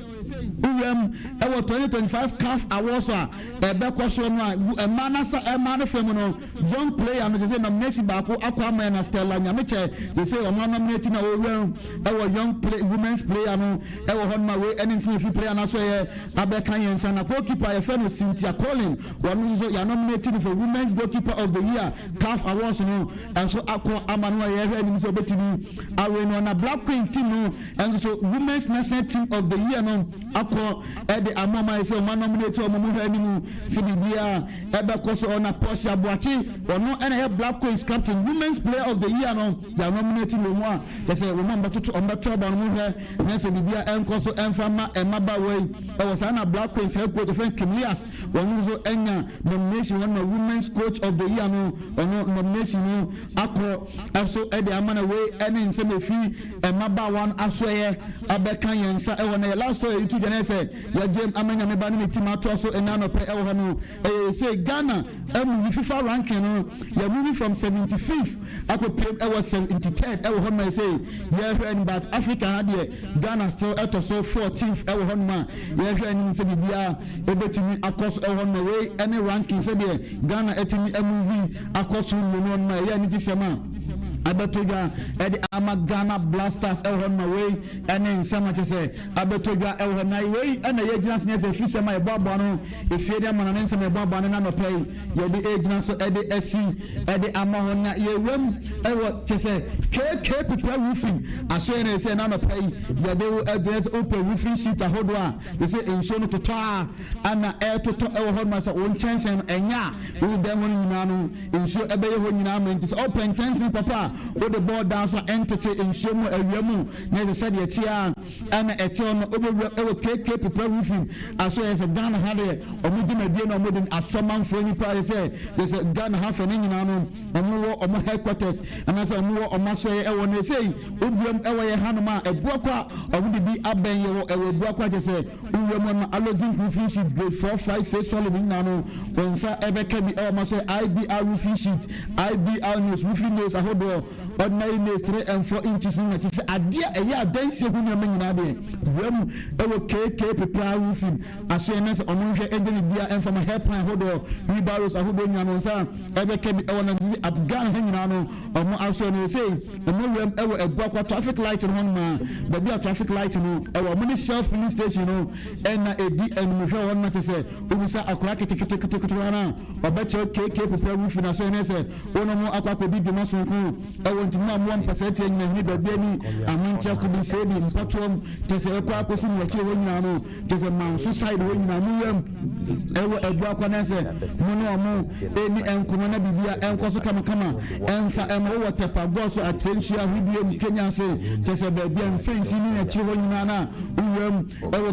Wuram wɔ 2025 CAF Awards a ɛbɛkɔ soɔ no a, mmaa no asa mmaa no fa mu no, young player no sese nomination baako akɔ ama yɛn na Stella Nyamekyɛ sese wɔn anominate na ɔwura wɔ young play women's player no wɔ hɔ nom a wei ɛne nsɛm efi player no aso yɛ abɛka yɛn nsa na goalkeeper yɛfrɛ no Cynthia Collin wɔn nso so yɛanominate no for women's goalkeeper of the year CAF Awards no nso akɔ ama no a yɛhwɛ anim sɛ ɔbɛtumi awe no na Black Queen team no nso so Women's National Team of the Year no akɔ de ama ɔmo ayɛ sɛ ɔmo anominate ɔmo mo hwɛ anim sɛ biribiara ɛbɛkɔ so. Ɔna Portia Boakye, ɔno ɛna ɛyɛ Black Queens captain, Women's Player of the Year no yɛanominate wɔ mu a kyɛ sɛ wɔn a wɔbɛtoto wɔn bɛto aba no mo hwɛ na sɛ biribiara ɛnkɔ so ɛmfa ma mmabaawa yi ɛwɔ saa. Na Black Queens head coach ɛfɛn Kim Lias, wɔn nso ɛnya nomination wɔn na Women's Coach of the Year no, ɔno nomination no akɔ ɛso ɛde ama. Na wei ɛne nsɛm efi mmabaawa no asoɛyɛ abɛka yɛn nsa ɛwɔ. Na yɛ last story yi tu gyina sɛ yɛgye ama Nyame ba ne ne team atoa so ɛna anɔpɛ ɛwɔ hɔ no, ɛyɛ sɛ Ghana ɛmove FIFA ranking no, yɛ moving from 75th akɔpiem ɛwɔ 73rd ɛwɔ hɔ no. Ɛsɛ yɛhwɛ anim, but Africa ha deɛ, Ghana still ɛtɔ so 14th ɛwɔ hɔ nom a yɛhwɛ anim sɛ biribiara ɛbɛtumi akɔ so ɛwɔ hɔ nom. Wei ɛne ranking sɛdeɛ Ghana ɛtumi ɛmove akɔ so mmienu nom a ɛyɛ anigye sɛm a abɛtɔ dwa ɛde ama Ghana Blasters ɛwɔ hɔ nom. A wei ɛne nsɛm akyɛ sɛ abɛtɔ dwa ɛwɔ hɔ. Na wei ɛna yɛgyina so nyɛ sɛ efi sɛm a yɛbɔ aboa no efie de ama na ne nsɛm yɛbɔ aboa no n'anɔpɛ yi yɛde egyina so ɛde asi ɛde ama hɔ. Na yɛwuram ɛwɔ kyɛ sɛ KK Pepa Roofing asoɛ na ɛsɛ n'anɔpɛ yi yɛde wo ɛgyina sɛ wopɛ roofing sheet ahodoɔ a yɛsɛ nsuo no totɔ a ana ɛɛtotɔ ɛwɔ hɔ nom sɛ wɔn nkyɛnsɛn no ɛnyɛ a wɔn dan hɔ no nyinaa no nsuo ɛbɛyɛ hɔ nyinaa ma. Nti sɛ ɔpɛ nkyɛnsɛn papa a wode bɔɔ dan so a ɛntete nsuo mu awia mu na ɛsɛ sɛdeɛ ɛteɛ a ɛna ɛte hɔ no, wobɛwura ɛwɔ KK Pepa Roofing aso yɛ sɛ Ghana ha deɛ, ɔmo dwumadie na ɔmo de asɔmanfoɔ nipa yɛ sɛ yɛ sɛ Ghana ha fɛ ne nyinaa no, ɔmo wɔ ɔmo headquarters anaasɛ ɔmo wɔ ɔmo asɔyɛ ɛwɔ no. Ɛsɛ wowuram ɛwɔ yɛ hanom a Abuakɔ a ɔmo de bi abɛn yɛ wɔ ɛwɔ Abuakɔ akyɛ sɛ wowuram hɔ no, aluzinc roofing sheet grade 4, 5, 6 solid nyinaa no, wɔn nsa ɛbɛka bi ɛwɔ ɔmo asɔyɛ. IBR roofing sheet, IBR nails, roofing nails ahodoɔ, ordinary nails 3 and 4 inches no na kyerɛ sɛ adeɛ a ɛyɛ adansie ho nneɛma nyinaa deɛ, wuram ɛwɔ KK Pepa Roofing asoɛ na sɛ ɔmo nhwɛ ɛgye ne bia ɛmfama helpline ahodoɔ, wheelbarrows ahodoɔ nyinaa no nsa ɛbɛka bi ɛwɔ na Ghana ha nyinaa no ɔmo asoɛ no. Ɛsɛ ɔmo wuram ɛwɔ Abuakwa traffic light no hɔ nom a baabi a traffic light no ɛwɔ, ɔmo ne Shell filling station no ɛna edi animhwɛ hɔ nom. Kyerɛ sɛ obisa akwaraa keteketeketeketewa no a ɔbɛkyerɛ KK Pepa Roofing asoɛ no sɛ wɔn mo akɔ akɔdi dwuma sonko ɛwɔ. Ntoma a mo wɔ mpasɛteɛ nyinahini baabi ani amankyɛ kobi sɛbi mpatoam kyɛ sɛ ɛkɔ akɔsi ne akyire hɔ nyinaa no, kyɛ sɛ Manso side hɔ nyinaa mo yam ɛwɔ Abuakwa no sɛ mo ne ɔmo ɛni nkɔmɔ na biribia ɛnkɔ so kamakama ɛmfa ɛma wowɔ Tɛpa gɔɔ so akyerɛ nsuo ahodie mu Kenya ase kyɛ sɛ baabi a mfɛnsi ne akyire hɔ nyinaa no a wowuram ɛwɔ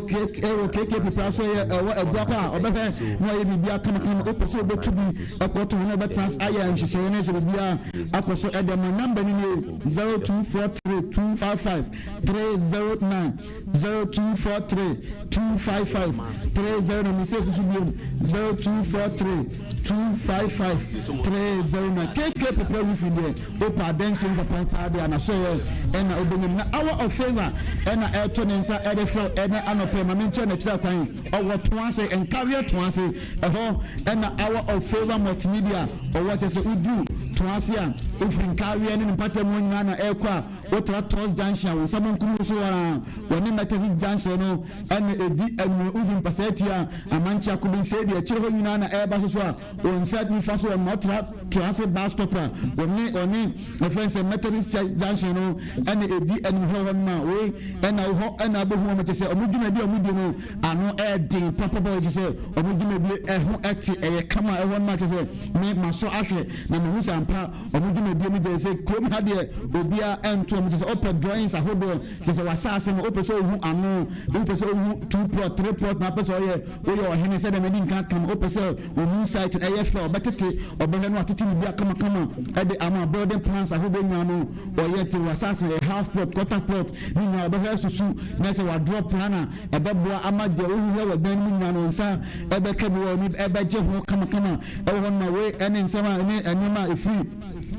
KK Pepa so yɛ ɛwɔ Abuakwa a ɔbɛhwɛ na ɔyɛ biribia kamakama. Wopɛ sɛ wobɛtu bi ɛkɔto ho na ɔbɛtena ayɛ nhyehyɛeɛ no sɛ biribia akɔ so ɛdɛ ma. Number no nie: 0243255309, 0243255309. Mesɛ susu biom: 0243255309. KK Pepa Roofing deɛ, wopɛ adansi no papa deɛ anasɔyɛ ɛna wobɛnyam. Na Hour of Favour ɛna ɛto ne nsa ɛde frɛ ɛnɛ anɔpɛ ma menkyerɛ n'akyirɛ kwan. Ɔwɔ toa ase nkareɛ toa ase ɛhɔ ɛna Hour of Favour Multimedia ɔwɔ. Kyɛ sɛ woduru toa ase a wofiri nkareɛ ne ne mpata mu nyinaa na ɛrekɔ a wotra Tos Junction a wo nsa bonkum so wara wɔne Methodist Junction no ɛna ɛdi anua. Wofi mpasɛɛti a amankyɛ akobi nsɛ deɛ akyire hɔ nyinaa na ɛreba so so a wɔn nsa nifa so wɔn ɔtra toa ase bus stop a wɔne ɔne ɛfɛn sɛ Methodist Church Junction no ɛna ɛdi anim hɔ hɔ nom a wei ɛna hɔ ɛna abɛhu wɔn. Kyɛ sɛ ɔmo dwumadi a ɔmo di no ano ɛɛden papapa. Kyɛ sɛ ɔmo dwumadi ɛho ɛte ɛyɛ kama ɛhɔ nom a kyɛ sɛ me ma so ahwɛ na mehu sɛ ampa ɔmo dwumadie no gyɛ sɛ kurom ha deɛ obiara ɛnto ɔmo. Kyɛ sɛ ɔpɛ drawings ahodoɔ, kyɛ sɛ wasaase no wopɛ sɛ ohu ano, wopɛ sɛ ohu two plot, three plot na wopɛ sɛ ɔyɛ woyɛ ɔhene sɛ dɛm ɛdi nka kam, wopɛ sɛ omu site ɛyɛ fɛ, ɔbɛtete ɔbɛhwɛ no atete biribi akamakama ɛde ama. Building plans ahodoɔ nyinaa no ɔyɛ te wasaase ɛyɛ half plot, quarter plot ne nyinaa ɔbɛhwɛ susu na sɛ wadraw plan a ɛbɛboa ama deɛ wohwehwɛ wɔ dan no mu nyinaa no nsa ɛbɛka bi wɔ ni ɛbɛgye ho kamakama ɛwɔ hɔ no. Ma wei ɛne nsɛm a ɛne nneɛma a ɛfiri.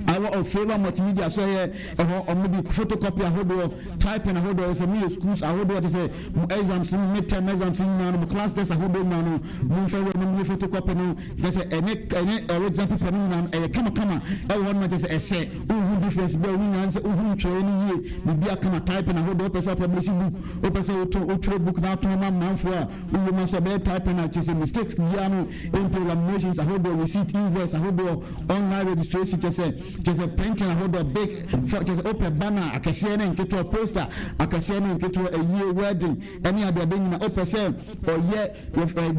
Hour of Favour Multimedia so ɛyɛ ɛhɔ ɔmo de photocopy ahodoɔ, typing ahodoɔ, sɛ moyɛ schools ahodoɔ te sɛ mo exams no, mid term exams no nyinaa no, mo class test ahodoɔ nyinaa no, momfa wura no monyɛ photocopy no, kyerɛ sɛ ɛne ɛne original paper no nyinaa no ɛyɛ kamakama ɛwɔ hɔ nom, kyerɛ sɛ ɛsɛ wonhu difference biara, wo nyinaa sɛ wohu ntwerɛeɛ no yie, biribiara kama, typing ahodoɔ, wopɛ sɛ publish book, wopɛ sɛ wotɔn wotwerɛ book na atɔn ma amanfoɔ a, wowie ma so ɛbɛyɛ typing a kyerɛ sɛ mistakes biara no mpo, laminations ahodoɔ, receipt, invoice ahodoɔ, online registration, kyerɛ sɛ printing ahodoɔ, big for kyerɛ sɛ wopɛ banner akɛseɛ ne nketewa, poster akɛseɛ ne nketewa, ayie, wedding ɛne adeade nyina, wopɛ sɛ ɔyɛ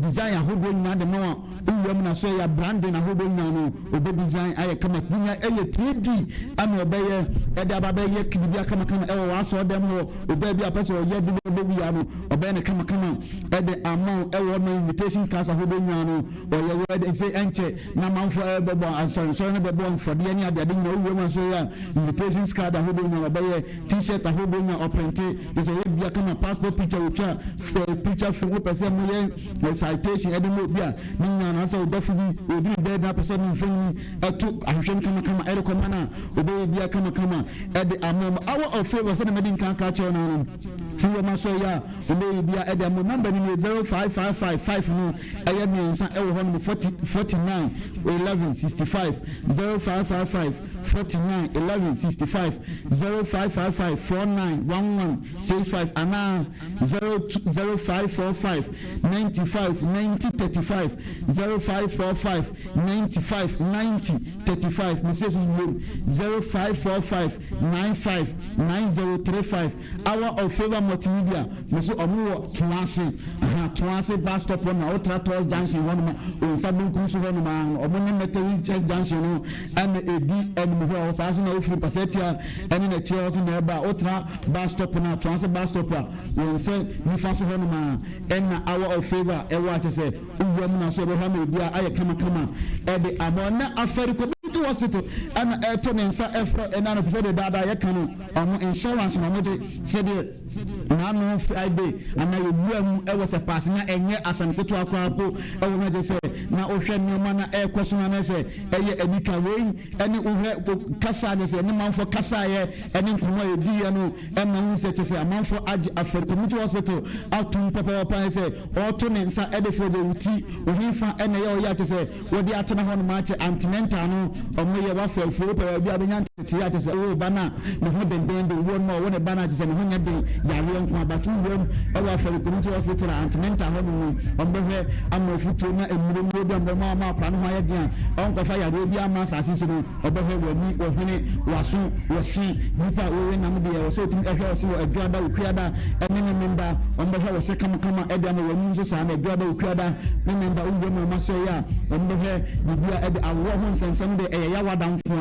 design ahodoɔ nyinaa de ma wa, wowura mu na so ɛyɛ branding ahodoɔ nyinaa no, ɔbɛ design ayɛ kama nyina, ɛyɛ 3D ama ɔbɛyɛ ɛde aba bɛyɛ biribi akamakama ɛwɔ w'asɔɔ dɛm hɔ. Ɔbaa bi a pɛ sɛ ɔyɛ de bɛwia no, ɔbɛyɛ no kamakama ɛde ama wo ɛwɔ ma invitation cards ahodoɔ nyinaa no ɔyɛ wedding sɛ ɛnkyɛ na amanfoɔ ɛbɛbɔ asɔresɔre no bɛbɔ mfɔdeɛ ne adeade nyinaa, wowura mu aso yɛ a invitation card ahodoɔ nyinaa ɔbɛyɛ, T-shirt ahodoɔ nyinaa ɔprint, kyɛ sɛ ɔyɛ bia kama, passport picture, wotwa picture film, wopɛ sɛ moyɛ citation ɛde ma obi a ne nyinaa no, asɛ ɔdɔfo bi obi bɛɛ na apɛ sɛ ɔde mfonini ɛto ahwehwɛ no kamakama ɛde kɔma no a, ɔbɛyɛ bia kamakama ɛde ama mo. Hour of Favour, sɛde mɛde nka ka kyerɛ no no, wowɔ ma sɔ yɛ a ɔbɛyɛ bia ɛde ama. Number no yɛ 05555 no ɛyɛ mmiɛnsa ɛwɔ hɔ nom, 40 49 11 65, 0555 49 11 65, 0555 49 11 65 anaa 02 0545 95 90 35, 0545 95 90 35. Mesi esusu biom, 0545 95 90 35. Hour of Favour Multimedia meso ɔmo wɔ Toase aha, Toase bus stop hɔ na ɔtra Tours Junction hɔ nom a onsa benkum so hɔ nom a, ɔmo ne Methodist Church Junction no ɛna edi ɛnum hɔ. Saa so na ofiri Mpasɛtia ɛne n'akyire hɔ so na ɛba a ɔtra bus stop na Toase bus stop a, wɔn nsa nifa so hɔ nom a ɛna Hour of Favour ɛwɔ akyɛ sɛ owura mu na so ɛbɛhwɛ ama obi a ayɛ kamakama ɛde ama. Na Afɛri Community Hospital ɛna ɛto ne nsa ɛfrɛ ɛna no sɛ de daadaa yɛka no, ɔmo insurance na ɔmo de sɛdeɛ n'ano Friday ana yɛwura mu ɛwɔ sɛ paase na ɛnyɛ asɛm ketewa koraa po ɛwɔ mu, ɛkyɛ sɛ na wohwɛ nneɛma na ɛrekɔ so na sɛ ɛyɛ anika wei ɛne wohwɛ kasa ne sɛ ne manfoɔ kasaeɛ ɛne nkɔmmɔ a yɛdiiɛ no, ɛma hu sɛ kyɛ sɛ amanfoɔ agye Afɛri Community Hospital atom papaapa sɛ ɔreto ne nsa ɛde fo de wuti ohemfa ɛna ɛyɛ ɔyɛ akyɛ sɛ wɔde atena hɔ nom akyɛ antenatal no, ɔmo yɛ wafa afuo, wopɛ baabi a bɛnya ntetee akyɛ sɛ ɔwɔ ba no a ne ho denden de wuo no a ɔwɔ ne ba no akyɛ sɛ ne ho nyɛ den yareɛ nko abato wuram ɛwɔ Afɛri Community Hospital a antenatal hɔ nom no, ɔmo bɛhwɛ ama afutuo na mmire mmire bi a ɔmo ama akora no ho ayɛ den a ɔnkɔfa yareɛ bi ama asase so no, ɔbɛhwɛ w'ani, w'hwene, w'aso, w'ɔse. Nipa a wɔwɔ nam deɛ wɔ sɛ otumi ɛhwɛ ɔse wɔ Adwada, Okuada ɛne ne memba, ɔmo bɛhwɛ wɔ sɛ kamakama ɛde ama w'ani nso saa na Adwada, Okuada ne memba owura mu ɔmo asɔ yi a, ɔmo bɛhwɛ biribi a ɛde awoɔ ho nsɛnsɛm de ɛyɛ yawada nko a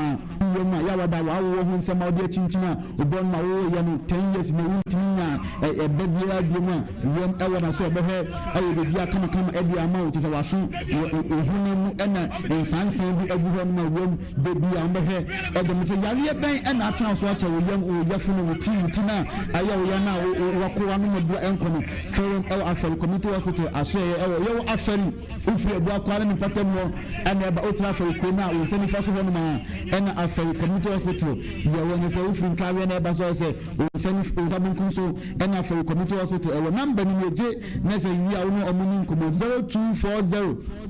owura mu a yawada w'awoɔ ho nsɛm a ɔde akyinkyini a ɔbɔ no ma wɔwɔ yɛ no 10 years na wontumi nya ɛbɛ biara bio mu a, wuram ɛwɔ na so ɔbɛhwɛ ayɛ biribi a kamakama ɛde ama wo, kyerɛ sɛ w'aso ohonam mu ɛna nsansan bi agu hɔ nom a, wuram beebi a wɔbɛhwɛ ɛde mo sɛ yareɛ bɛn ɛna atena so akyɛ wo yam, wo yɛfo no, wo ti na ayɛ wo ya na wakɔ w'anom duro ɛnkɔ no, fɛrɛm ɛwɔ Afɛri Community Hospital asoɛyɛ ɛwɔ yɛwɔ Afɛri. Wofiri Abuakwa ne ne mpɔtam hɔ ɛna ɛba, wotena Afɛri kurom a, wo nsa nifa so hɔ nom a ɛna Afɛri Community Hospital yɛwɔ no. Sɛ wofiri Nkareɛ na ɛba so ayɛ sɛ wo nsa nifa, wo nsa benkum so ɛna Afɛri Community Hospital ɛwɔ. Number no yɛgye na sɛ wie a wo ne ɔmo ni nkɔmmɔ,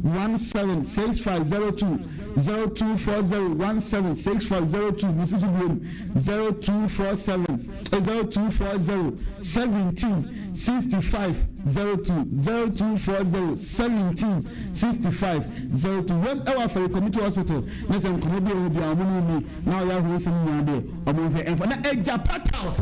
0240176502, 0240176502. Mesi so biom, 0247, 0240176502, 0240176502. Wɛm ɛwɔ Afɛri Community Hospital na sɛ nkɔmmɔ bi a ɛwɔ bi a ɔmo ne ni na ɔyɛ ahoɔ nsɛm nyinaa deɛ ɔmo nhwɛ ɛnfa na Agya Pa Tiles.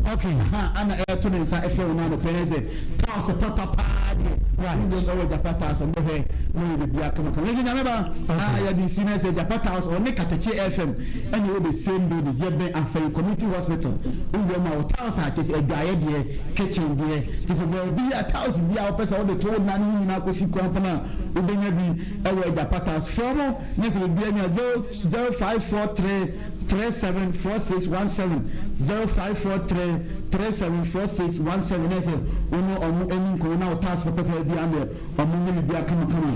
Ha ana ɛto ne nsa ɛfrɛ wɔn anɔpɛ ne sɛ tiles papapaa deɛ wɛm ɛwɔ Agya Pa Tiles, ɔmo bɛhwɛ na ɔyɛ biribi akamakama ne nyame ba a yɛde si na sɛ Agya Pa Tiles ɔne Katakye FM ɛna ɛwɔ the same building, yɛbɛn Afɛri Community Hospital. Wowura mu a wɔ tiles a kyɛ sɛ adwaeɛ deɛ, kitchen deɛ, kyɛ sɛ baabi a tiles bi a wopɛ sɛ wode to wo nan ho nyinaa kɔsi kwan pono a, wobɛnya bi ɛwɔ Agya Pa Tiles. Frɛ mo na sɛ biribi anya 00543374617, 0543374617, na sɛ wo ne ɔmo ani nkɔmmɔ na wo tiles pɛpɛpɛ bi adeɛ, ɔmo nyɛ biribi akamakama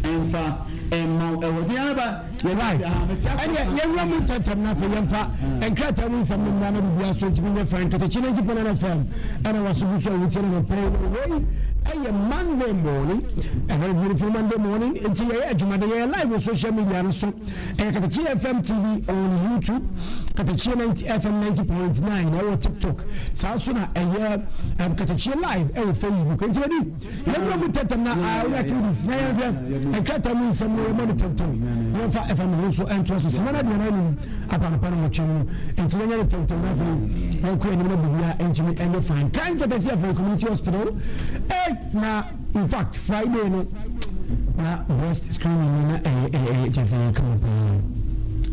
ɛmfa ɛmma wo ɛwɔ nti yɛn ba. Right. Ɛneɛ yɛnwura mu ntɛntɛm na afei yɛmfa nkrataa mu nsɛm no mmra na biribiara so ntumi nyɛ fine. Katakyi 90.9 FM ɛna waso gu so a wotie no nɔpɛ yi. Wei ɛyɛ Monday morning, a very beautiful Monday morning. Nti yɛyɛ adwuma de yɛyɛ live wɔ social media no so. Ɛyɛ Katakyi FM TV on YouTube, Katakyi 90 FM 90.9 ɛwɔ TikTok. Saa nso na ɛyɛ um, Katakyi live ɛwɔ Facebook. Nti bɛdi Yɛmmɔ mu ntɛmntɛm na ɔyɛ activities na yɛnhwɛ nkrataa mu nsɛm no yɛmmɔ no tɛmtɛm na yɛmfa ɛfa mu ho nso ntoa so sima no aduanan anum apanapa no nwɔtwe mu nti yɛnyɛ no tɛmtɛm na afei yɛnkɔ anim na biribiara ntumi ɛnyɛ fine kan kɛtɛsi afei community hospital eh, na in fact Friday no na breast screening no na ɛyɛ ɛyɛ kyɛ sɛ ɛyɛ kama paa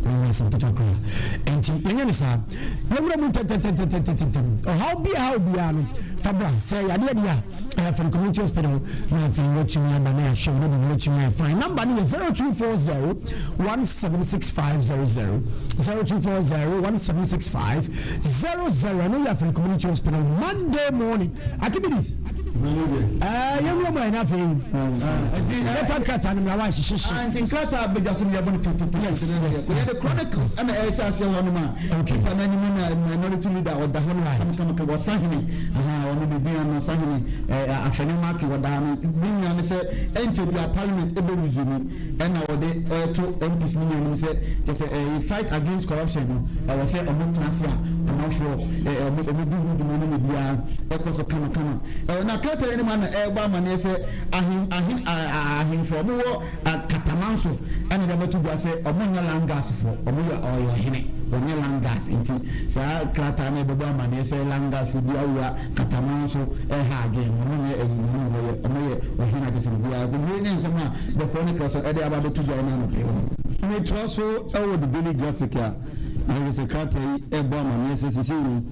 na nyɛ asɛm ketewa koraa nti yɛnyɛ no saa yɛwura mu ntɛntɛntɛntɛntɛntɛm ɔhaw bi a haw biara no fa bra sɛ yadeɛ deɛ a Ɛyɛ Afari Community Hospital na afei watumi aba na yɛahwɛ wo na biribi atumi ayɛ fine. Number no yɛ 0240 176500 0240 1765 00 ɛno yɛ Afari Community Hospital Monday morning. Akibidis. Ɛɛ yɛn wura mu ayɛ n'afei. Yɛfa nkrataa no mìíràn wa nhyehyɛ. Nti nkrataa abɛdwa so no yɛbɔ no tututu. Yes yes. Yɛ de Chronicles ɛna ɛhyɛ aseɛ hɔ nom a. Okay. Nipa n'anim na minority leader ɔda hɔ nom kamakama ɔsahene. Ahaa ɔno ne din ano ɔsahene eh, Afenyo Markin wɔdaa no ne nyinaa ne sɛ ɛnkyɛ bia parliament ɛbɛ resume ɛna wɔde ɛto MPs ne nyinaa anim sɛ kyɛ sɛ eh, fight against corruption no ɛwɔ sɛ ɔmo tena ase a amanfoɔ eh, ɔmo ɔmo di ho dwuma no ne biara ɛkɔ so kama kama ɛwɔ na krataa yi no mu ana ɛrebɔ amaneɛ sɛ ahen ahen ahemfo ɔmo wɔ Katamanso na de abɛto dwa sɛ ɔmo nyɛ Langasfoɔ, ɔmo yɛ ɔyɛ ɔhene, ɔnyɛ Langas nti saa krataa no ɛbɛbɔ amaneɛ sɛ Langasfoɔ bi awura Katamanso ɛreha adwene no, ɔmo nyɛ ɛyi na ɔmo yɛ ɔmo yɛ ɔhene akyɛ sɛ biribiara nti wei ne nsɛm a The Chronicle so ɛde aba abɛto dwa ɛna anɔpa yi wɔ. Metoa so wɔ The Daily Graphic a na kyerɛ sɛ krataa yi rebɔ amaneɛ sɛ seesei no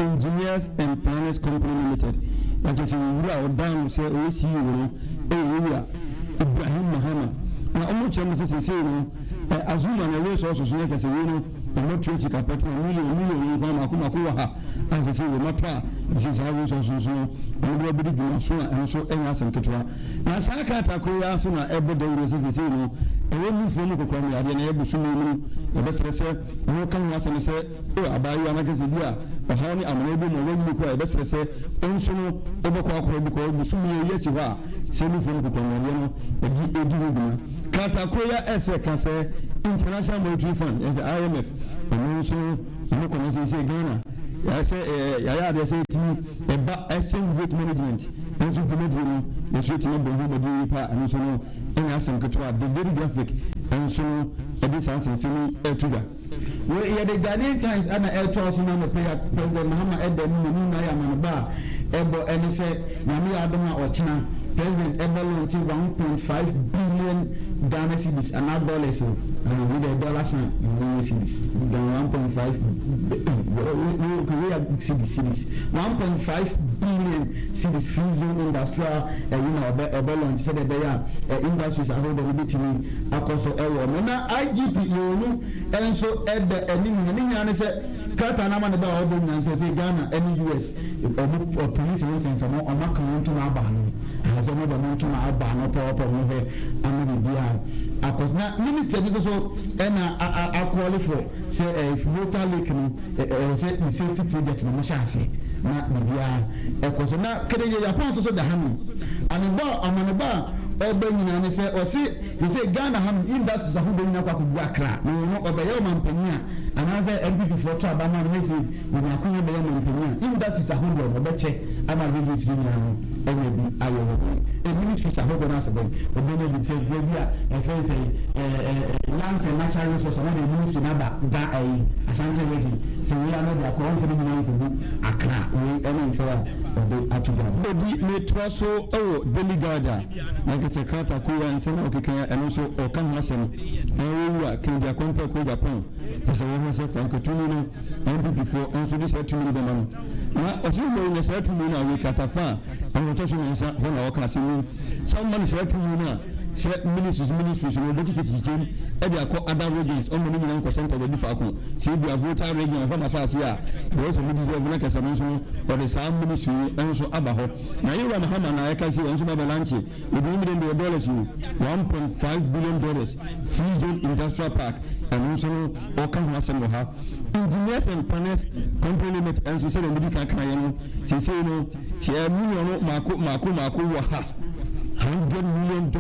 Engineers and Planners Company Limited na kyerɛ sɛ owura a ɔda ano sɛ ɔyɛ CEO no yɛ Owura Ibrahim Mahama na wɔkyerɛ mu sɛ seesei no Azuma na ɛwɔ sɛ ɔsoso no kyerɛ sɛ wei no wɔatua sika pɔtee a million million nko ara mako mako wɔ ha a seesei wɔatɔ a seesei saa resources no wɔde bɛdi dwuma so a ɛno nso ɛnyɛ asɛm ketewa. Na saa krataa koro yi ara so na ɛbɔ dawuro sɛ seesei no ɛwɔ nufoɔ mu kokoram yadeɛ na ɛyɛ bosome mu no, yɛbɛsrɛ sɛ wɔka ho asɛm sɛ o abaayewa no ankasa bi a ɔhaw ne amanneɛ bi mu a wanyini koraa yɛbɛsrɛ sɛ wo nso no wobɛkɔ akɔhwɛ bi kɔ bosome yi akyi hɔ a sɛ nufoɔ mu kokoram yadeɛ no ɛdi ɛdi ho dwuma. Krataa koro yi ara ɛsɛ ka sɛ International Monetary Fund ɛsɛ IMF ɔno nso no ɔmo kɔ no sɛ Ghana yɛayɛ sɛ yɛayɛ adeɛ sɛ ɛtumi ɛba exchange rate management Nanso dwumadie no nso tumi bɔ ho mmɔden yie paa, ɛno nso no nyɛ asɛm ketewa. The Daily Graphic nso no de saa nsɛnsɛm yi reto dwa. Wei yɛde Ghanaian Times na ɛretoa so no anɔpa yi a President Mahama ɛda anim na ne nyinaa yɛ amanebɔ a ɛbɔ ɛne sɛ Nyame yɛ adom a ɔkyena President ɛbɛ launche 1.5 billion Ghana cedis anaa dollars o ahaa wei deɛ dollar sign ɛnyɛ cedis Ghana 1.5 wei okay wei yɛ cedis cedis 1.5 billion Cedis Free Zone Industrial ɛyi na ɔbɛ ɔbɛ launch sɛdeɛ ɛbɛyɛ a ɛ industries ahodoɔ no bɛtumi akɔ so ɛwɔ ɔmo. Na IGP Yoonu nso ɛda anim na ne nyinaa ne sɛ krataa no ama ne ba a ɔbɔ nyinaa sɛ sɛ Ghana ɛne US ɔmo police ho nsɛnsɛm ɔmo aka wɔn ntoma aba ano aha sɛ ɔmo de ɔmo ntoma aba ano pɔɔpɔ ɔmo hwɛ ama biribiara akɔ so. Na minister bi nso so ɛna a a akɔɔle for sɛ ɛ Volta Lake no Ɛwɔ sɛ ne safety project no wɔhyɛ aseɛ na biribiara ɛkɔ so. Na Kennedy Agyapong nso so da hanom. Anebɔ a amanebɔ a ɔba nyinaa ne sɛ ɔse sesei Ghana hanom industries ahodoɔ nyinaa kɔ akɔgu Accra na ɔno ɔbɛyɛ ɔmanpanin a anaasɛ NPP foɔ to aba ma no na sɛ wɔnya akonya bɛyɛ ɔmanpanin a industries ahodoɔ no ɔbɛkyɛ ama regions no nyinaa no anya bi ayɛ wɔ eh, ministries ahodoɔ no asɛ bɛn ɔbɛnya bi sɛ baabi a ɛfɛn sɛ eh, eh, lands and natural resource ɔno de ministry no aba ga ɛyi Ashanti region sɛ wei ano de akɔ ɔmfa no nyinaa nkɔgu Accra wei ɛne mfɛ a ɔde ato dwa no. Odi metoa so wɔ Daily Guide a na nkɛsɛ krataa koro yi a nsɛm a ɔkeka yi ɛno nso ɔka ho asɛm na wɔwura Kennedy Akompɛ kɔ Japan pɛ sɛ wɔhwɛ sɛ frankatuni no NPP foɔ nso de saa tumi no bɛma no Na ɔse wei nyɛ saa tumi no a wei kratafa a ɛho ɛtɔ so miensa hɔ na ɔka asem yi sɛ woma no saa tumi no a sɛ ministries ministries no wɔbɛkyekyɛkyekyɛ mu de akɔ other regions, ɔmma ne nyinaa nkɔ center baabi faako. Sɛ ebia Volta region ɛhɔ na asase a ɛwɔ sɛ wɔn deserve na kɛsɛ no nso no wɔde saa ministry no nso aba hɔ. Na Yewura Mahama na ɛka sɛ wɔn nso ba bɛ lanche ebi ne deɛ dollars o, $1.5 billion free zone industrial park, ɛno nso no ɔka ho asɛm wɔ ha. Engineers and Planners Company Limited nso, sɛdeɛ medi kan kan yɛ no, seesei no sɛ million no maako maako maako wɔ ha, $100 million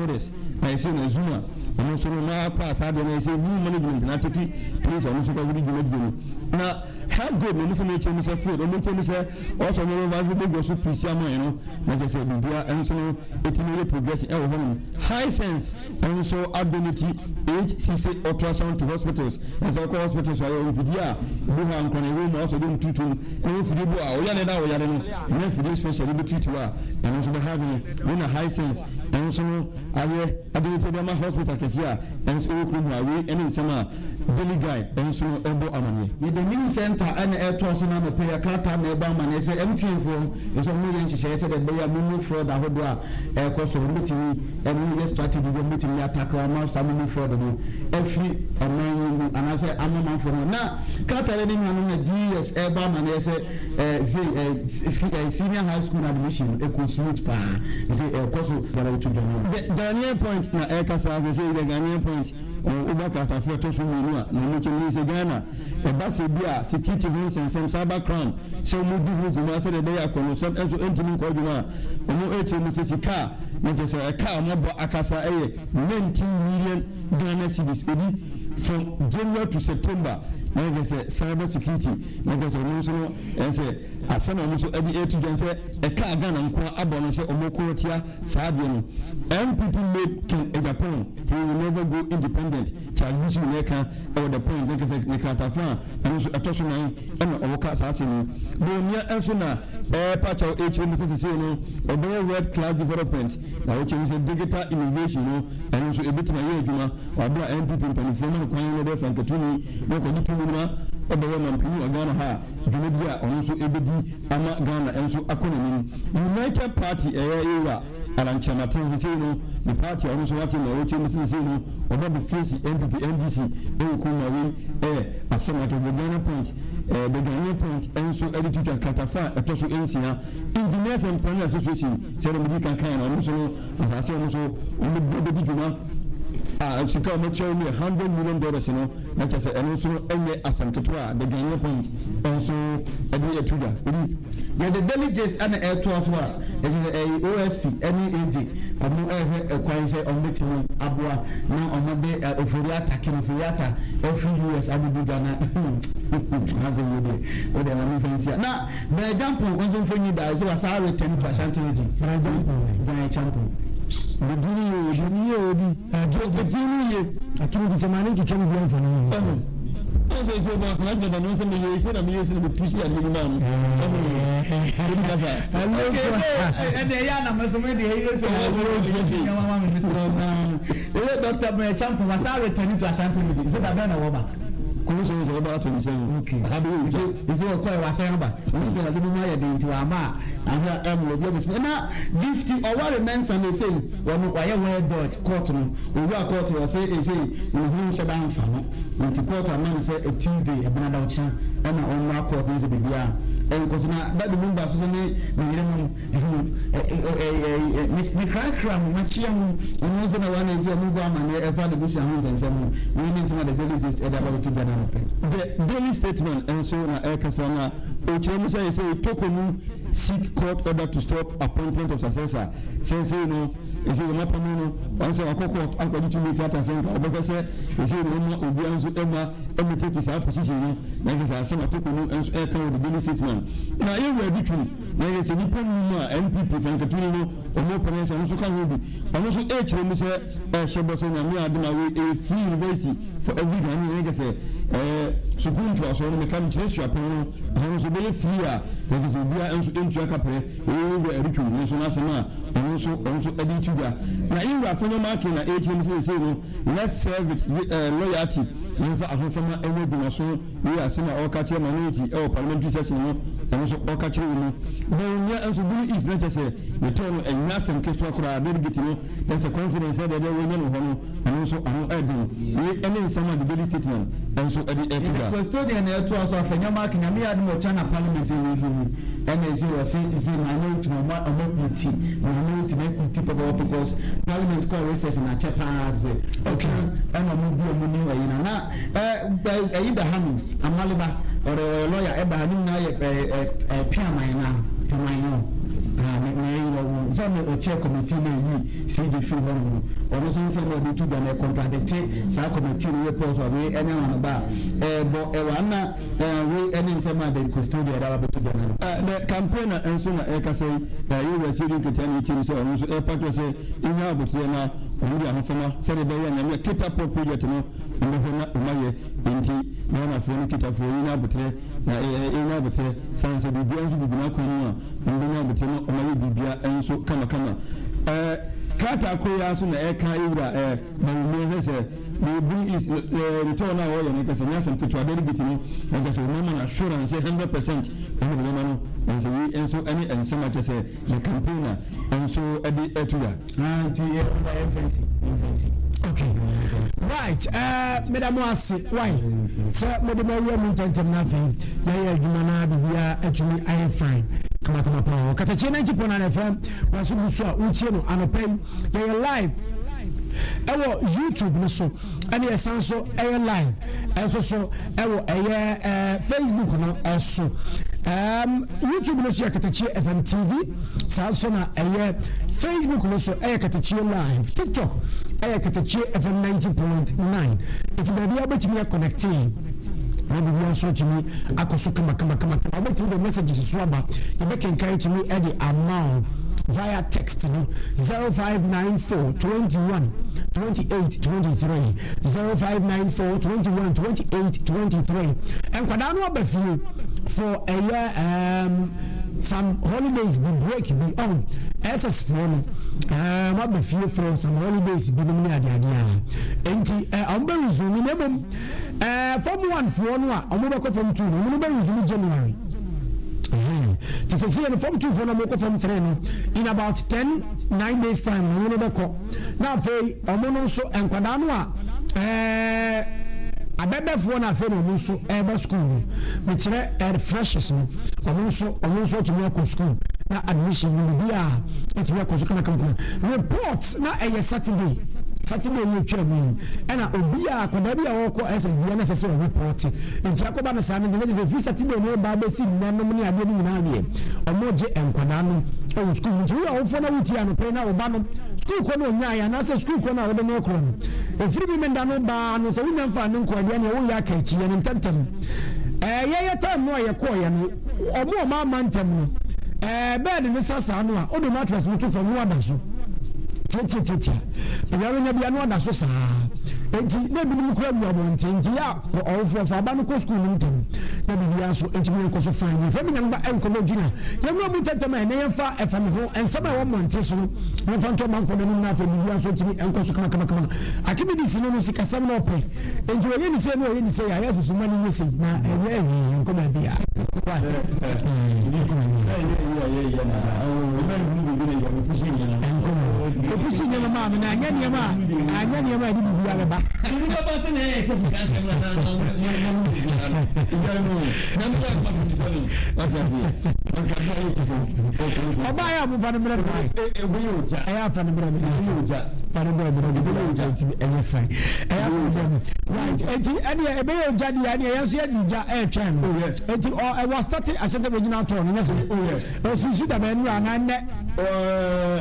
na ɛsɛ na Zuma ɔno nso no maa kɔ asadeɛ no ɛsɛ new management na atake place, ɔno nso kɔkɔdi dwumadie no. Na head gold na ɔmo nso n'ekyir mu sɛ field ɔmo nkyɛn mu sɛ ɔsɔ ɔmo revive bɛ so pisi ama yɛn no na kyerɛ sɛ biribiara nso no etimi yɛ progression ɛwɔ hɔnom. Hisense nso adonate 860 ultrasound to hospitals. Ɛsɛ ɔkɔ hospitals ayɛ mfidie a ebi hɔ a nkɔnɔ ɛwɔ mu a ɔsɔ de mu tutum na wɔn mfidie bu a ɔyare na ɔyare no ɛnyɛ mfidie special ebi tutu a ɛno nso bɛha adwene. Wɔn na Hisense ɛno nso no ayɛ adonate de ama hospital kɛseɛ a ɛno nso ɛwɔ kurom hɔ. Awie ɛne nsɛm a Daily Guide ɛno nso no ɛbɔ amaneɛ. Yɛde News Center ɛna ɛtoa so na anɔpɛ yɛ krataa na ɛbɔ amaneɛ sɛ MTN foɔ nso ɔmo yɛ nhyehyɛeɛ sɛ deɛ ɛbɛyɛ a momo fraud ahodoɔ a ɛrekɔ so, ɔmo bɛtumi ɛmo yɛ strategy bi ɔmo bɛtumi atackle ama saa momo fraud no ɛfiri ɔman yi mu anaasɛ ama manfoɔ no. Na krataa no ne nuanom na GES ɛrebɔ amaneɛ sɛ ze ɛɛ senior high school admission ɛkɔ smooth paa, ɛsɛ ɛkɔ so dara wotu dwa no. The Ghanaian Point na ɛkasa sɛ sɛ the Ghanaian Point woba kratafo ɛtɔ so mmienu a na ɔmo kyɛn sɛ Ghana ɛba sɛ bi a security ho nsɛnsɛm, cyber crime, sɛ ɔmo di ho dwuma sɛdeɛ ɛbɛyɛ akɔnɔsɛm ɛnso ɛntumi nkɔ adwuma a ɔmo ɛkyerɛ mu sɛ sika a na kyerɛ sɛ ɛka a ɔmo abɔ akasa ɛyɛ 19 million Ghana cedis obi from January to September. Na kyerɛ sɛ cyber security na kyerɛ sɛ ɔmo nso no ɛsɛ asɛm a ɔmo nso ɛde ɛtu dwan sɛ ɛka Ghana nko abɔ no sɛ ɔmo kɔ tia saa adeɛ no. NPP made Ken Agyapong, he will never go independent. Charles Bissue na ɛka ɛwɔ The Point na kɛsɛ ne kratafo a ɛno nso ɛtɔ so nan ɛna ɔwɔ ka saa asɛm yi. Bawumia nso na ɛɛpa kyɛw ɛkyerɛ mu sɛ sese no ɔbɛyɛ world class development na ɔkyerɛ mu sɛ digital innovation no ɛno nso ebitumi ayɛ adwuma wabla NPP mpanimfoɔ ma no kwan no bɛyɛ frankatuni na ɔkɔgye tumi no ɔbɛyɛ mampanin wɔ Ghana ha. Dwumadi a ɔno nso ɛbɛdi ama Ghana nso akɔ n'anim. United Party ɛyɛ ewura Alan Kyerematen sese no ne party a ɔno nso wate na ɔkyerɛ mu sese no ɔbɛ bɛ face NPP, NDC ɛwɔ kurom. A wei ɛyɛ asɛm akɛse the Ghana Point the Ghanaian Point ɛnso ɛde tutu kratafa a ɛtɔ so nsia. Engineers and Planners Association, sɛdeɛ mo di kankan na ɔno nso no asase ɔno nso ɔmo bɛdi dwuma a sika a wɔkyerɛw no yɛ $100 million no na kyerɛ sɛ ɛno nso ɛnyɛ asɛm ketewa a the Ghanaian Point ɛnso ɛde ɛtu dwa obi. Yɛde Daily Gist ɛna ɛtoa so a ɛsɛ sɛ ɛyɛ OSP ɛne AG ɔmo ɛhwɛ ɛkwan sɛ ɔmo bɛtumi aboa na ɔmo de Ofori Atta, Ken Ofori Atta ɛfiri US abɛdu Ghana asɛ wo deɛ wo deɛ maame fɛn si a na Bryan Acheampong nso mfonyin da ɛsɛ wasa return to Ashanti Region. Bryan Acheampong. Bryan Acheampong. Odini yie, odini yie, obi odini yie. Akini bi sɛ maa ne nkeka ne bi anfa ne ho. Ɔn sɛ ɔbɛn akɔla gbɛdɛ no sɛ meyɛ ese na meyɛ ese na mepusi adeɛ bi maa no ɔbi kasa. Ɛnna ɛyɛ anam so mi deɛ ɛyɛ sɛ ɛyɛ Dr. Bryan Acheampong wasa return to Ashanti Region sɛ dabɛn na wɔba. Kò sọ sọ ɔba 27. Okay. Aha bɛ yɛ otwa. Ɛsɛ wɔkɔ yɛ wasan aba wɔn sɛ ɔde bi mu ayɛ den nti wama a ahwɛ ɛmu obi abɛsi na Gifty Oware Mensah na ese wɔn wayɛ well dodge court no. Owura court wɔ sɛ ese ohun nhyɛ da nfa no nti court ama no sɛ Tuesday ɛbɛnada ɔkyena ɛna ɔmmra court no sɛ biribi a ɛnkɔ so. Na Daddy Lumba so so ne ne yerenom ne krakra ho makyia ho ɔno nso na wɔn a ɛsɛ ɔmo bɔ amaneɛ ɛfa ne busua ho nsɛnsɛm ho. Wei ne nsɛm a the Daily Gist ɛde aba bɛto gya no anɔpɛ. The Daily Statement nso na ɛkasa na ɔkyerɛ mu sɛ yɛsɛ Torkornoo seek court order to stop appointment of successor. Sɛnsɛn no ɛsɛ wɔn apam no wɔn sɛ wakɔ court akɔgye tumi krataa sɛ nka ɔbɛhwɛ sɛ ɛsɛ no ɔma obiara nso ɛma ɛma take saa position no na nkɛ sɛ asɛm a Torkornoo nso ɛka wɔ the Daily Statement. Na yɛwura adi twum na yɛ sɛ nipa mu a NPP fankatuni no ɔmo pɛrɛ sɛ ɔno nso ka ho bi. Ɔno nso ɛkyerɛ mu sɛ ɛhyɛ bɔ sɛ Nyame adom a wei ɛyɛ free university for every Ghanaian. Ɛne kɛ sɛ sukuu ntoasoɔ no meka mekyerɛ suapɔn no ɛhɔ nso bɛyɛ free a yɛkɛ sɛ obiara nso ɛntua kaprɛ. Ɛyɛ wura ɛretwum ne nso n'asɛm a ɔno nso ɛde tu dwa. Na yɛwura Afenyo Markin na ɛkyerɛ mu sɛ sɛ no let's serve with loyalty. yɛmfa ahofama nyɛ adwumaso. Wei yɛ asɛm a ɔreka kyerɛ minority wɔ parliamentary session no, ɛno nso ɔka kyerɛ wɔ mu. Bawumia nso Bono East na kyerɛ sɛ ne tɔɔ no ɛnyɛ asɛm ketewa koraa, delegate no na sɛ confidence na deɛ deɛ wɔanya no hɔ no ɛno nso ano ɛden. Wei ne nsɛm a The Daily Statesman nso de ɛto dwa. The custodian na ɛtoa so afɛ nneɛma aka Nyame yɛ adom ɔkyena parliament ɛrehu ɛna ɛsɛ wɔse ɛsɛ minority na ɔma ɔma iti minority na iti pɔpɔpɔ because parliament kɔɔ recess na akyɛ paa te sɛ ɔkyena ɛna ɔmo bi ɔmo ni ɛyi na na ɛɛ ɛyi da ha nom amaleba ɔrɛ ɔyɛ lawyer ɛba ha ne nyinaa yɛ ɛɛ ɛɛ piaman na piaman no ah ne ne ɛyi na ɔmo sɛ ɔmo ɔkyɛ committee na ɛyi CJ firi hɔ nom ɔno nso nsɛm na ɔde to dwa na ɛcontradicte saa committee no report a wei ɛne ama no ba a ɛɛbɔ ɛwɔ ana ɛɛ wei ɛne nsɛm a the custodian ɛde aba bɛto dwa no. The campaigner nso na ɛrekasa yi, yɛn wura Seidu Nketia na ɛkyerɛ mu sɛ ɔno nso ɛrepa kyɛw sɛ yɛnya aboterɛ na wɔn de ahofama sɛdeɛ ɛbɛyɛ a Nyame a Keta Port Project no wɔbɛhwɛ na wɔayɛ nti Ghanafoɔ ne Ketafoɔ yɛnya aboterɛ na yɛnya aboterɛ sane sɛ biribiara nso gugu n'akwan mu a wɔbɛnya aboterɛ na wɔayɛ biribiara nso kamakama. Krataa koro yi ara nso na ɛreka yɛn wura Bawumia sɛ sɛ Booboo East ne tour no a wɔreyɛ no ankasa nyɛ asɛm ketewa, delegate no ankasa wɔn ama no assurance sɛ 100% wɔn de bɛma no, nanso wei nso ne nsɛm a kyerɛ sɛ ne campaigner nso de ato dwa. Ah, nti yɛ ɔba yɛn fɛn si, yɛn fɛn si. Okay, right. Meda mo ase why sɛ mode mo awura mu ntɛntɛm no afei yɛyɛ adwuma no a biribiara atumi ayɛ fine kamakama paa. Katakyie 90.9 FM waso gu so a wotie no anɔpa yi. Yɛyɛ live ɛwɔ YouTube no so ɛne yɛsan so ɛyɛ live ɛnso so ɛwɔ ɛyɛ ɛɛ Facebook no ɛso. Ɛɛm YouTube no so yɛ Katakyie FM TV saa nso na ɛyɛ Facebook no so ɛyɛ Katakyie live. TikTok ɛyɛ Katakyie FM 90.9. Nti baabi a wobɛtumi akɔnɛkte na biribiara nso atumi akɔ so kama kama kama kama. Wobɛtumi de messages so aba, yɛbɛkenkan atumi ɛde ama wo via text no 0594 21 28 23 0594 21 28 23. Nkwadaa no aba fie for ɛyɛ some holidays bi, break bi ɔn SS foɔ no aba fie for some holidays bi nom ne adeade a nti ɔmo bɛ resume na mmom form 1 foɔ no a ɔmo bɛkɔ form 2 no, ɔmo no bɛ resume January. Te sɛ sɛ no form 2 foɔ no ɔmo kɔ form 3 no in about 10 9 days time no ɔmo no bɛkɔ, na afei ɔmo no nso nkwadaa no a abɛbɛfoɔ no afei na ɔmo nso ɛreba school no, mekyerɛ freshers no, ɔmo nso atumi akɔ school na admission no bi a atumi akɔ so kamakamakama. Report na ɛyɛ Saturday yɛ atwa mu yi ɛna obi a akwadaa bi a ɔrekɔ SS bi ɛna ɛsɛ sɛ ɔreport, nti akɔba no saa no deɛ sɛ firi Saturday no ba bɛsi nnanom ne adeɛ no nyinaa deɛ ɔmo gye nkwadaa no ɛwɔ school mu. Nti woyɛ ɔwofoɔ na wotie anɔpɛ na ɔba no school kɔ no onyaeɛ anaasɛ school kɔ no a wode ne korɔ no ɛfiri bi menda no baa no sɛ wonya mfa ne nkɔ adeɛ neɛ woyɛ aka akyi yɛ ne ntɛmtɛm. Yɛyɛ time no a yɛkɔɔyɛ no, ɔmo ama ntɛm no bed ne sa saa no a wode mattress no to fam no wada so tiatiatiatia baabi a wonya bia no wada so saa, enti na ebinom kora gu abɔnten. Nti yɛ a ɔwofoɔ fa aba no kɔ school no ntɛm na biribiara so ntumi yɛnkɔ so fine. Yɛfrɛ me Nyame Ba Ɛnkɔmɔ Gyina. Yɛwura mu ntɛntɛm a ɛnɛ yɛmfa ɛfa me ho nsɛm a ɛwɔ mmɔnten so no yɛmfa nto ɔmanfoɔ no anim na afei biribiara so ntumi ɛnkɔ so kamakamakama. Akimidisi no sikasɛm no ɔpɛ nti ɔyɛ ne sei na ɔyɛ ne sei a yɛ susuma no nyɛ sei na ɛnyɛ ɛhwee yɛnkɔ baabi a yɛnkɔ baabi a ɛnkɔ baabi opusi nneɛma maa mi na anyɛ nneɛma a anyɛ nneɛma a ɛde biribi abɛba. Ɔbaa yɛ a mo fa no mmerɛ mi ɛyɛ afa no mmerɛ mi fa no mmerɛ mi na biribi yɛ ogya nti ɛyɛ fine ɛyɛ afa no mmerɛ mi right. Eti ɛdeɛ ɛbɛyɛ ogya deɛ ɛdeɛ yɛn nso yɛ di gya ɛɛtwɛn no eti ɔ ɛwɔ start Ashanti Regional tour no nyɛ sɛ osisi daba ɛnu anaa nnɛ.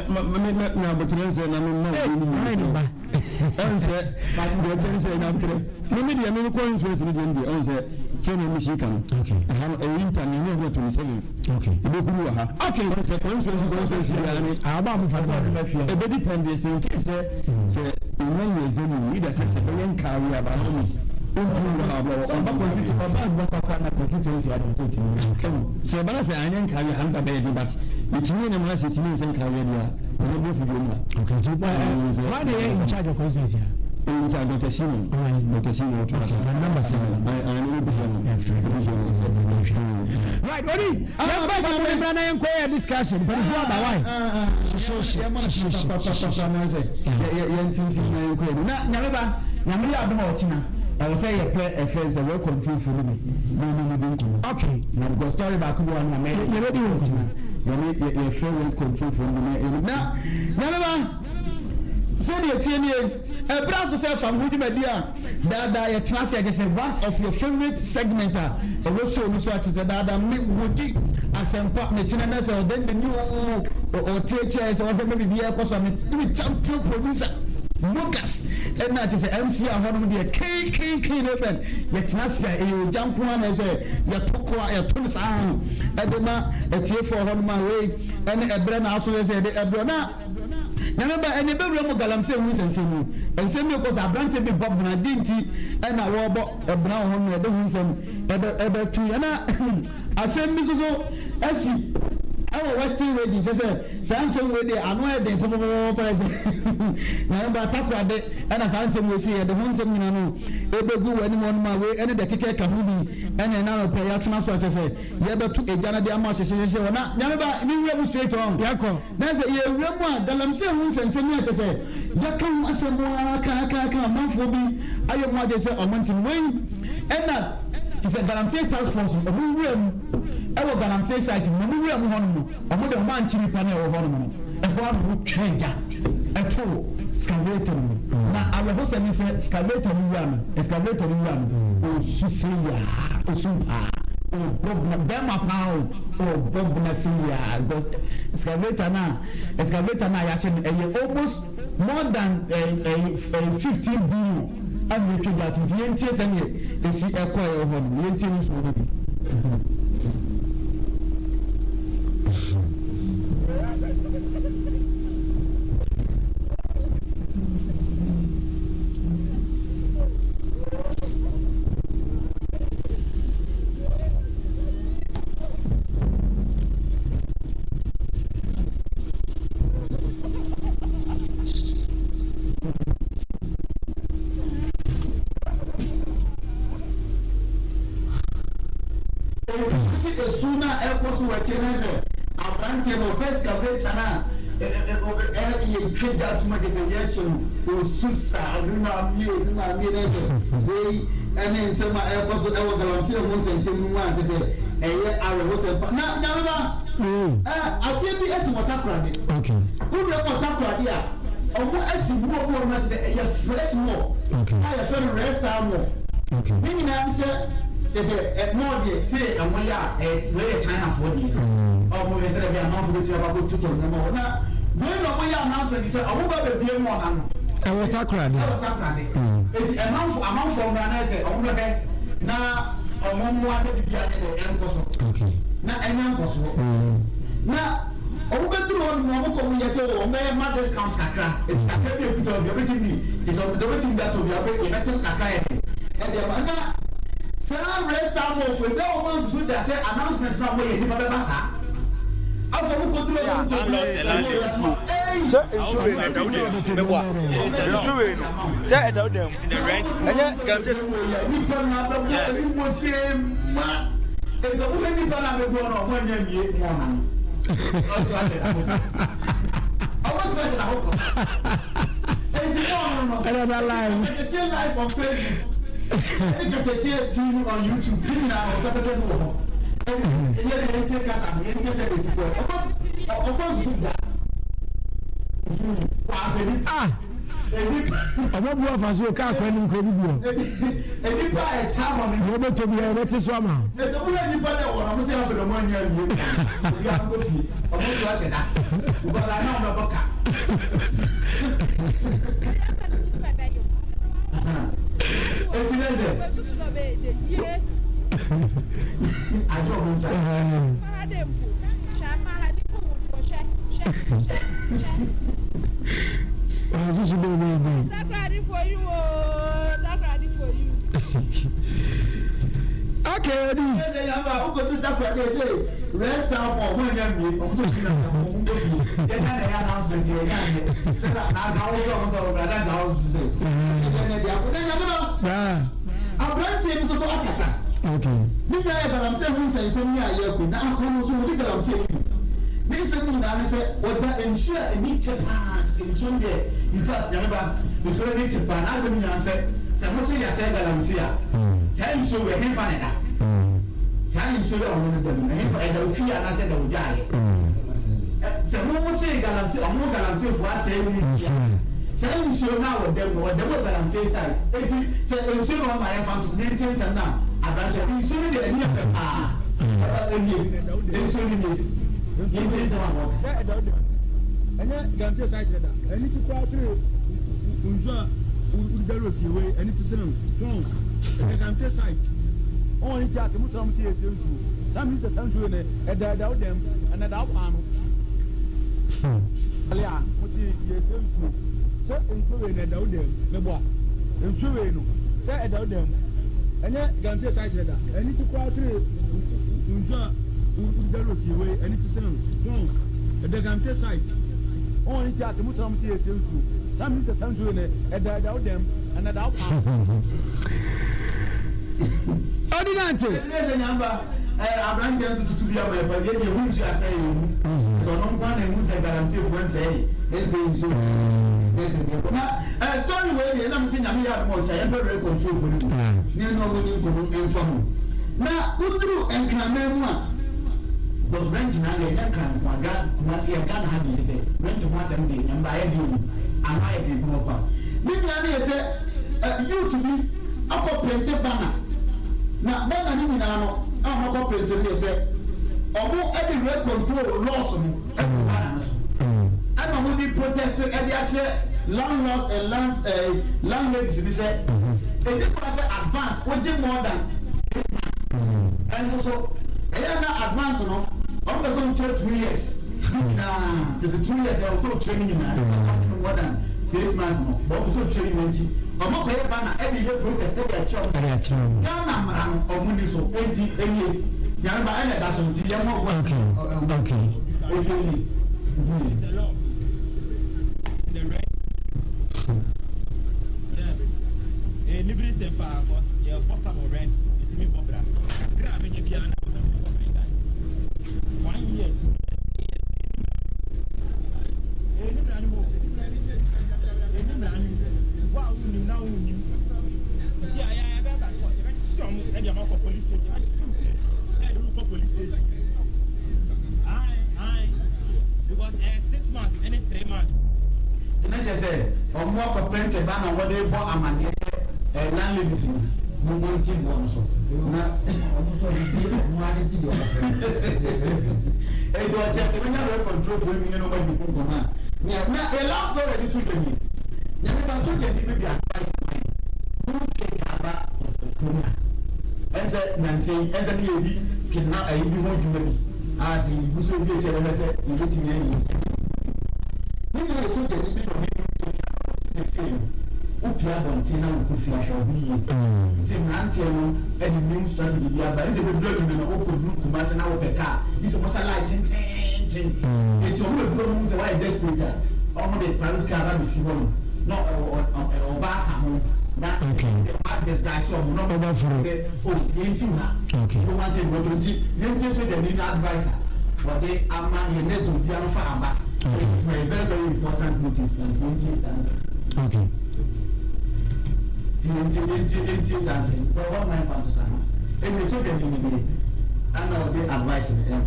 Na abotire nsɛ na mi mma obi ni ba. Ɔn sɛ deɛ kyɛn sɛ na abotire mímí deɛ mímí kɔ influence ni deɛ deɛ ɔn sɛ sɛ na mi si ka no ɛha no ɛyɛ inter ne ɛnyɛ ɔbɛ 27th ebe kuru wɔ ha ɔn sɛ constituency bi ani. Aba mo fa no. Ebe depend sɛ nke sɛ enya yɛ venue ni da sɛ bɛyɛ nkaawi aba no mi ntumi wɔ ha ɔba constituency ɔba agbakwa na constituency adi nso ti mu. Sɛ ɛba na sɛ anyɛ nkaawi ha nba bɛyɛ de but etumi yɛ ne mu sɛ etumi nsɛ nkaawi deɛ a ɔbɛ bɔ fidie mu a. Okay, nti why na yɛ in charge of constituency a. Ɛyi sɛ Dr. Simon. Dr. Simon ɔtɔ ase. Fɛ namba sɛ. Ayi ayi ne bi no. Ɛfɛ. Right, Oni, yɛn fa fa mo mmra na yɛn kɔ yɛ discussion. Mpanyinfoɔ aba wae. Hyehyɛ hyehyɛ hyehyɛ. Yɛn ti nsi na yɛn kɔ yɛ na nyame ba nyame yɛ adum a ɔkyina ɛwɔ sɛ yɛpɛ ɛfɛ sɛ wɛ control fo no bi na ɔno no bi nkɔmɔ. Okay. Na because story baako bi wɔ hɔ na mɛ. Yɛ bɛ di nkɔmɔ. Yɛne yɛfrɛ wɛ control fo no bi na yɛne na nyame ba sɛdeɛ tie nie ɛberɛ aso sɛ fam ho dwumadi a daadaa yɛtena ase ɛkyɛ sɛ one of your favourite segment a ɛwɔ show no so akyɛ sɛ daadaa me wodi asɛmpa mekyena na sɛ ɔdɛn de ni o ɔte kyɛ sɛ ɔhwɛ me biribiara ɛkɔ so a me me champion producer Mogas ɛna kyɛ sɛ MC a hɔnom deɛ keenkeenkeen ne fɛn yɛtena ase a ɛyɛ ogya nko ara na ɛsɛ yɛto ko a yɛto no saa ɛde ma atiefoɔ hɔnom a wei ɛne ɛberɛ na aso yɛ sɛ yɛde ɛberɛ na Nyame ba, ɛnneɛ bɛwura mu galamsey ho nsɛnsɛm mu. Nsɛm bi rekɔ so, aberanteɛ bi bɔ bena, deɛ nti na wɔrebɔ bena wɔ hɔ no, yɛde ho nsɛm bɛto yɛn. Na asɛm bi nso so asi wɔ Western Region, kyerɛ sɛ saa nsɛm wei deɛ ano yɛ den papapapa sɛ Nyame ba Takoradi ɛna saa nsɛm wei si, yɛde ho nsɛm nyinaa no ɛbɛgu wɔ anim hɔnom a wei ɛne deɛ keka ɛka ho bi ɛna ɛna anɔpa yi atena so akyerɛ sɛ yɛbɛto egya no de ama hyehyɛhyehyɛ hɔ na Nyame ba ne wura mu straight on. Yɛkɔ. Na sɛ yɛwura mu a, galamsey ho nsɛnsɛm yi a kyerɛ sɛ yɛaka ho asɛm ara kaakaaka amanfoɔ bi ayɛ ho adeɛ sɛ wɔn nte no. Wei ɛna te sɛ galamsey task force no, wɔn wura mu ɛwɔ galamsey site no, wɔn wura mu hɔnom no, wɔn deɛ wɔn ankye nipa no a ɛwɔ hɔnom no, ɛhɔ ara na wɔn twaa gya ɛtoo excavator no mu. Na awerɛhosɛm ne sɛ excavator no wura no, excavator no wura no, ɔsu sɛ yaa, ɔsu paa, ɔbɔ bɛrima paa o. Ɔbɔ bena sei aa because excavator no a excavator no a yɛahyɛ no ɛyɛ almost more than ɛɛ 15 billion ɛna yɛtwa gya ato nti yɛntie sɛdeɛ ɛsi ɛkɔɛ wɔ hɔ no yɛntie ne nsuo no bi. Enti esu no a ɛrekɔ so wɔ akyire no sɛ aberanteɛ no ɔpɛ excavator no a yɛtwa gya tom agye sɛ yɛhyɛ no ɔsu saa ɔse ne maame o ne maame no sɛ wei ɛne nsɛm a ɛrekɔ so ɛwɔ galamsey ho nsɛnsɛm no mu a kyerɛ sɛ ɛyɛ awerɛhosɛm pa. Na Nyame ba, eh, adeɛ bi asi wɔ Takoradi. Wo wura mu wɔ Takoradi a, ɔmo asi mall bi wɔ hɔ nom a kyerɛ sɛ ɛyɛ fresh mall a yɛfrɛ no Red Star Mall. Ne nyinaa ne sɛ kyerɛ sɛ ɛ mall deɛ sɛ ɔmo yɛ a ɛ wei yɛ Chinafoɔ deɛ. Ɔmo yɛ sɛdeɛ ɛbɛyɛ a amanfoɔ bɛtumi akɔ akɔtotɔ nneɛma wɔ. Na wei na ɔmo yɛ announcement sɛ ɔmo ba abɛbue mall no ano. Ɛwɔ Takoradi. Ɛwɔ Takoradi. Eti ɛmanfo amanfoɔ mmra na ɛsɛ ɔmo bɛbɛ na ɔmo mmoa na bibi ayɛ dɛ ɛnkɔ so na ɛnya nkɔsoɔ na ɔmo bɛduru hɔ nom ɔmo kɔ ɔmo yɛ sɛ ɔmo bɛyɛ ma discount kakra eti kakra bi ekuta obi ɔbɛtumi bi te sɛ ɔmo bɛtumi bi atɔ bi ɔbɛ yɛbɛte so kakra yɛ dɛ ɛde ama na saa red star mall fo sɛ ɔmo ansusu da sɛ announcement na ɔmo yɛ nipa bɛba saa afɔ ɔmo kɔ duru ɔmo kɔ duru ɛmo yɛ so ɛyi. Sɛ nsuo wei no meboa nsuo wei no sɛ ɛda wo dan mu ɛnyɛ galamsey. Nipa na abɛbɔ ɛni mo se ma ebi ɔmo hwɛ nipa na abɛbɔ no ɔmo anya mie mo ɔna no ɔto ahyɛ da foforɔ ɔmo to ahyɛ da foforɔ eti mo ɔno no ɛna da live kɛtɛkye live on Facebook ɛne kɛtɛkye TV on YouTube ne nyinaa no ɔsɛ bɛkɛ bi wɔ hɔ ɛne yɛ de yɛn tie kasa no yɛn tie sɛ de si kɔ ɔkɔ ɔkɔ nsusu da. Ah! Ɔbɔ bu afa so kaa kwan no nkura bi guɔ. Nipa a ɛta hɔ no. Deɛ ɔbɛtɔ biara yɛbɛte so ama. Ɛsɛ mo hwɛ nipa na ɛwɔ no ɔmo sɛ afei na ɔmo anya awie. Obi akɔ fie ɔmo to ahyɛ da because ana ɔmo bɛbɔ ka. Eti ne sɛ. Agye ɔmo nsa. Ɔsusu dɛ ɔbɛyɛ dɛn? Okay, Odi. Ɛsɛ yaba okodu takoradi ɛsɛ Red Star Mall mo anya nwie ɔmo sɛ obi na ɔmo nkɔ fie yɛn na ɛyɛ announcement yɛ nya nyɛ sɛ na na nka awo sɛ ɔmo sɛ ɔbra na nka awo nso sɛ ɛdeɛ na ɛde akɔ na nyame no aberanteɛ bi nso so akasa ne nyinaa yɛ galamsey ho nsɛnsɛm yi a yɛkɔ na akɔ no nso wɔde galamsey yi bi ne nsɛm nyinaa ne sɛ wɔda nsuo a ɛni kyɛ paa te sɛ nsuo no deɛ in fact nyame ba nsuo no ani kyɛ paa n'asɛm nyinaa sɛ sɛ mo se yɛasɛe galamsey a saa nsuo wɔ ɛhefa na ɛda. Saa nsuo yi a ɔno no da mu no, ɛhefa, ɛda wo fie anaasɛ ɛda wo dwaeɛ? Sɛ mo mo see galamsey, ɔmo galamseyfoɔ asɛe wo nsuo a, saa nsuo no a wɔda mu no, wɔda mu wɔ galamsey site. Enti sɛ nsuo no wɔma yɛmfa nto so, mente nsɛm no a aberanteɛ, nsuo no deɛ ani yɛ fɛ paa, papa ɛnie, nsuo no nie, mente nsɛm a wɔka. Sɛ ɛda wo dɛm, ɛnyɛ galamsey site na ɛda, ɛni ti koraa sene nsuo a wode dware wɔ fie wei, ɛni ti sene no, so wɔn, ɛyɛ galamsey site. Wɔn ani tua ase, mo srɛ mo sɛ yɛsrɛ nsuo. Saa mene sɛ saa nsuo yi nɛ, ɛda ɛda wo dɛm, ɛna ɛda wo kwan no. Ale a, mo se yɛsrɛ nsuo. Sɛ nsuo wei nɛ ɛda wo dɛm, meboa. Nsuo wei no, sɛ ɛda wo dɛm, ɛnyɛ galamsey site na ɛda. Ɛni ti koraa sene nsuo a wode dware wɔ fie wei, ɛni ti sene no. So wɔn, ɛda galamsey site. Wɔn ani tua ase, mo srɛ mo sɛ yɛsrɛ nsuo. Saa mene sɛ saa nsuo yi nɛ, ɛda ɛda wo dɛm, ɛna ɛda wo kwan no. Ɔdi nante. Ɛnɛ sɛ nyamba ɛɛ aberanteɛ nso tutu bi ama ɛba yɛ deɛ ehu nsuo asɛe yɛ hu ɛsɛ ɔno nko na ehu sɛ galamseyfoɔ nsɛe nsɛe nsuo ɛsɛ deɛ kɔ na ɛɛ story wei deɛ ɛnam sɛ nyame yɛ adom ɔhyɛ yɛn pɛ rɛ control fo no mu ne ɛna ɔmo ni nkɔmɔ ɛnfa ho na woduru nkraman mu a because rent na deɛ ɛnyɛ nkran nko a ga kumasi yɛ Ghana ha deɛ sɛ rent ho asɛm deɛ nyamba ayɛ deɛ o ano ayɛ den pɔpɔpa ne nyinaa ne yɛ sɛ youth bi akɔ printe banner na banner no nyinaa no a ɔmo akɔ printe no yɛ sɛ ɔmo de rent control laws no agu banner no so ɛna ɔmo de protest de akyerɛ landlords and land ɛɛ landladies bi sɛ ɛni kwan sɛ advance wogye more than 6 months ɛnso so ɛyɛ na advance no ɔmo pɛ sɛ ɔmo kyerɛ 2 years ne nyinaa sɛ sɛ 2 years ɛwɔ sɛ ɔkyerɛ ne nyinaa ne kwan sɛ ɔmo more than 6 months no bɔn ɔmo sɛ ɔkyerɛ ne nyinaa nti. Ɔmo kɔyɛ banner ɛde yɛ protest ɛde akyerɛ ɔmo sɛ Ghana mmara no ɔmo ni so enti enie Nyame ba ɛna ɛda so nti yɛ mɔ voice enti enie. Wo a wonnim na wonnim. Sisi a yɛn yɛbɛba court yɛbɛkye ɔmo ɛde ɔmo akɔ police station yɛbɛkye wo sɛ ɛde wo kɔ police station. Ae ae because ɛyɛ 6 months ɛne 3 months. Nti na kyerɛ sɛ ɔmo akɔ printe ba na wɔde bɔ amaneɛ sɛ ɛɛ landladies no mo mo nte boɔ no so na Ɔmo nso ɔmo gye ɔmo ade gye deɛ ɔmo pɛ no Enti ɔkyerɛ sɛ menya rent control foɔ mmienu na ɔmo adi ho nkɔmɔ a nea na yɛ last story de to dwa nie. Nyame ba sogyani bi de advice ama yɛn, Montwe kaaba wɔ kurom ha. Ɛnsɛ nnansa yi, ɛnsɛ ne yɛdi kidna ayi bi ho dwuma bi a sɛ yɛgu so di akyi a yɛbɛhwɛ sɛ yɛbɛtumi ayi afiri ase. Ne nua yɛ sogyani bi na ɔne no twe kaaba wɔ seesei no, wopue abɔnten na wokɔ fie a hwɛ wo ho yie. Ɛsɛ mmeranteɛ no de new strategy bi aba, ɛsɛ bɛduru anwummerɛ no wokɔduru Kumasi na wopɛ kaa, gye sɛ wɔsa line tenteenten. Enti wɔn bɛduru a wɔhu sɛ woayɛ desperate a, Ɔmo de private car ba besi hɔ nom na ɔbaa ka ho na ɔba disguise ɔmo na ɔmo sɛ o yɛn si ha ɔmo wa sɛ nkɔtɔ nti yɛn ti sogyani na advice a wɔde ama yɛn nɛ sɛ obiara no fa aba very very important notice na nti yɛn ti saa nsɛm ti yɛn ti yɛn ti yɛn ti saa nsɛm sɛ ɔwɔ nan fa nto saa ɛnna sogyani ni deɛ ɛna ɔde advice no ɛma.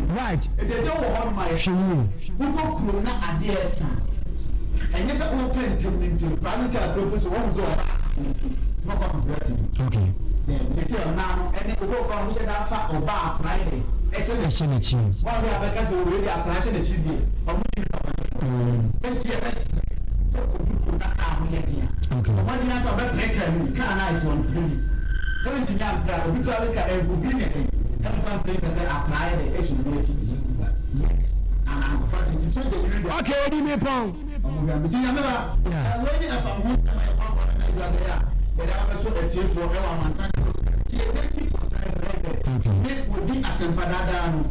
Right. Wokɔ kurom na adeɛ ɛsa ɛnyɛ sɛ wopɛ ntɛm ne ntɛm private car kuro sɛ wɔn sɛ ɔba ne nti na ɔkɔ akɔdura ti Okay. Dɛ sɛ ɔnaa no ɛne obi ɔkɔ a wɔhyɛ da afa ɔba akora yɛ ɛhyɛ Ɛhyɛ n'akyi. Wɔn a bɛka sɛ owie de akora ahyɛ n'akyi deɛ ɔmo yɛ nipa bɔnefoɔ. Enti yɛbɛsrɛ sɛ obi kɔ na kaa ho yɛ den a, bɔ mmɔden ara sɛ ɔbɛpere kaa no bi. Kaa no ayɛ sɛ ɔmpere bi. Woantumi ampere a, obi koraa bɛka ɛyɛ obi na ɛdɛn ɛmfa. Yɛmfa ntere pɛ sɛ akora yɛ dɛ ɛhyɛ obi akyi. Yes. Ana akɔfa sɛ nti sogya ni deɛ. Okay, odi mi pɔn. Ɔmo hwɛ mi ti nyame ba. Wei ne ɛfa ho nsɛm a yɛkɔ akɔ no na adwa bɛyɛ a yɛde aba bɛso atiefoɔ ɛwɔ amansan ne tie 90.9 frɛ sɛ ne wɔdi asɛmpa daadaa no.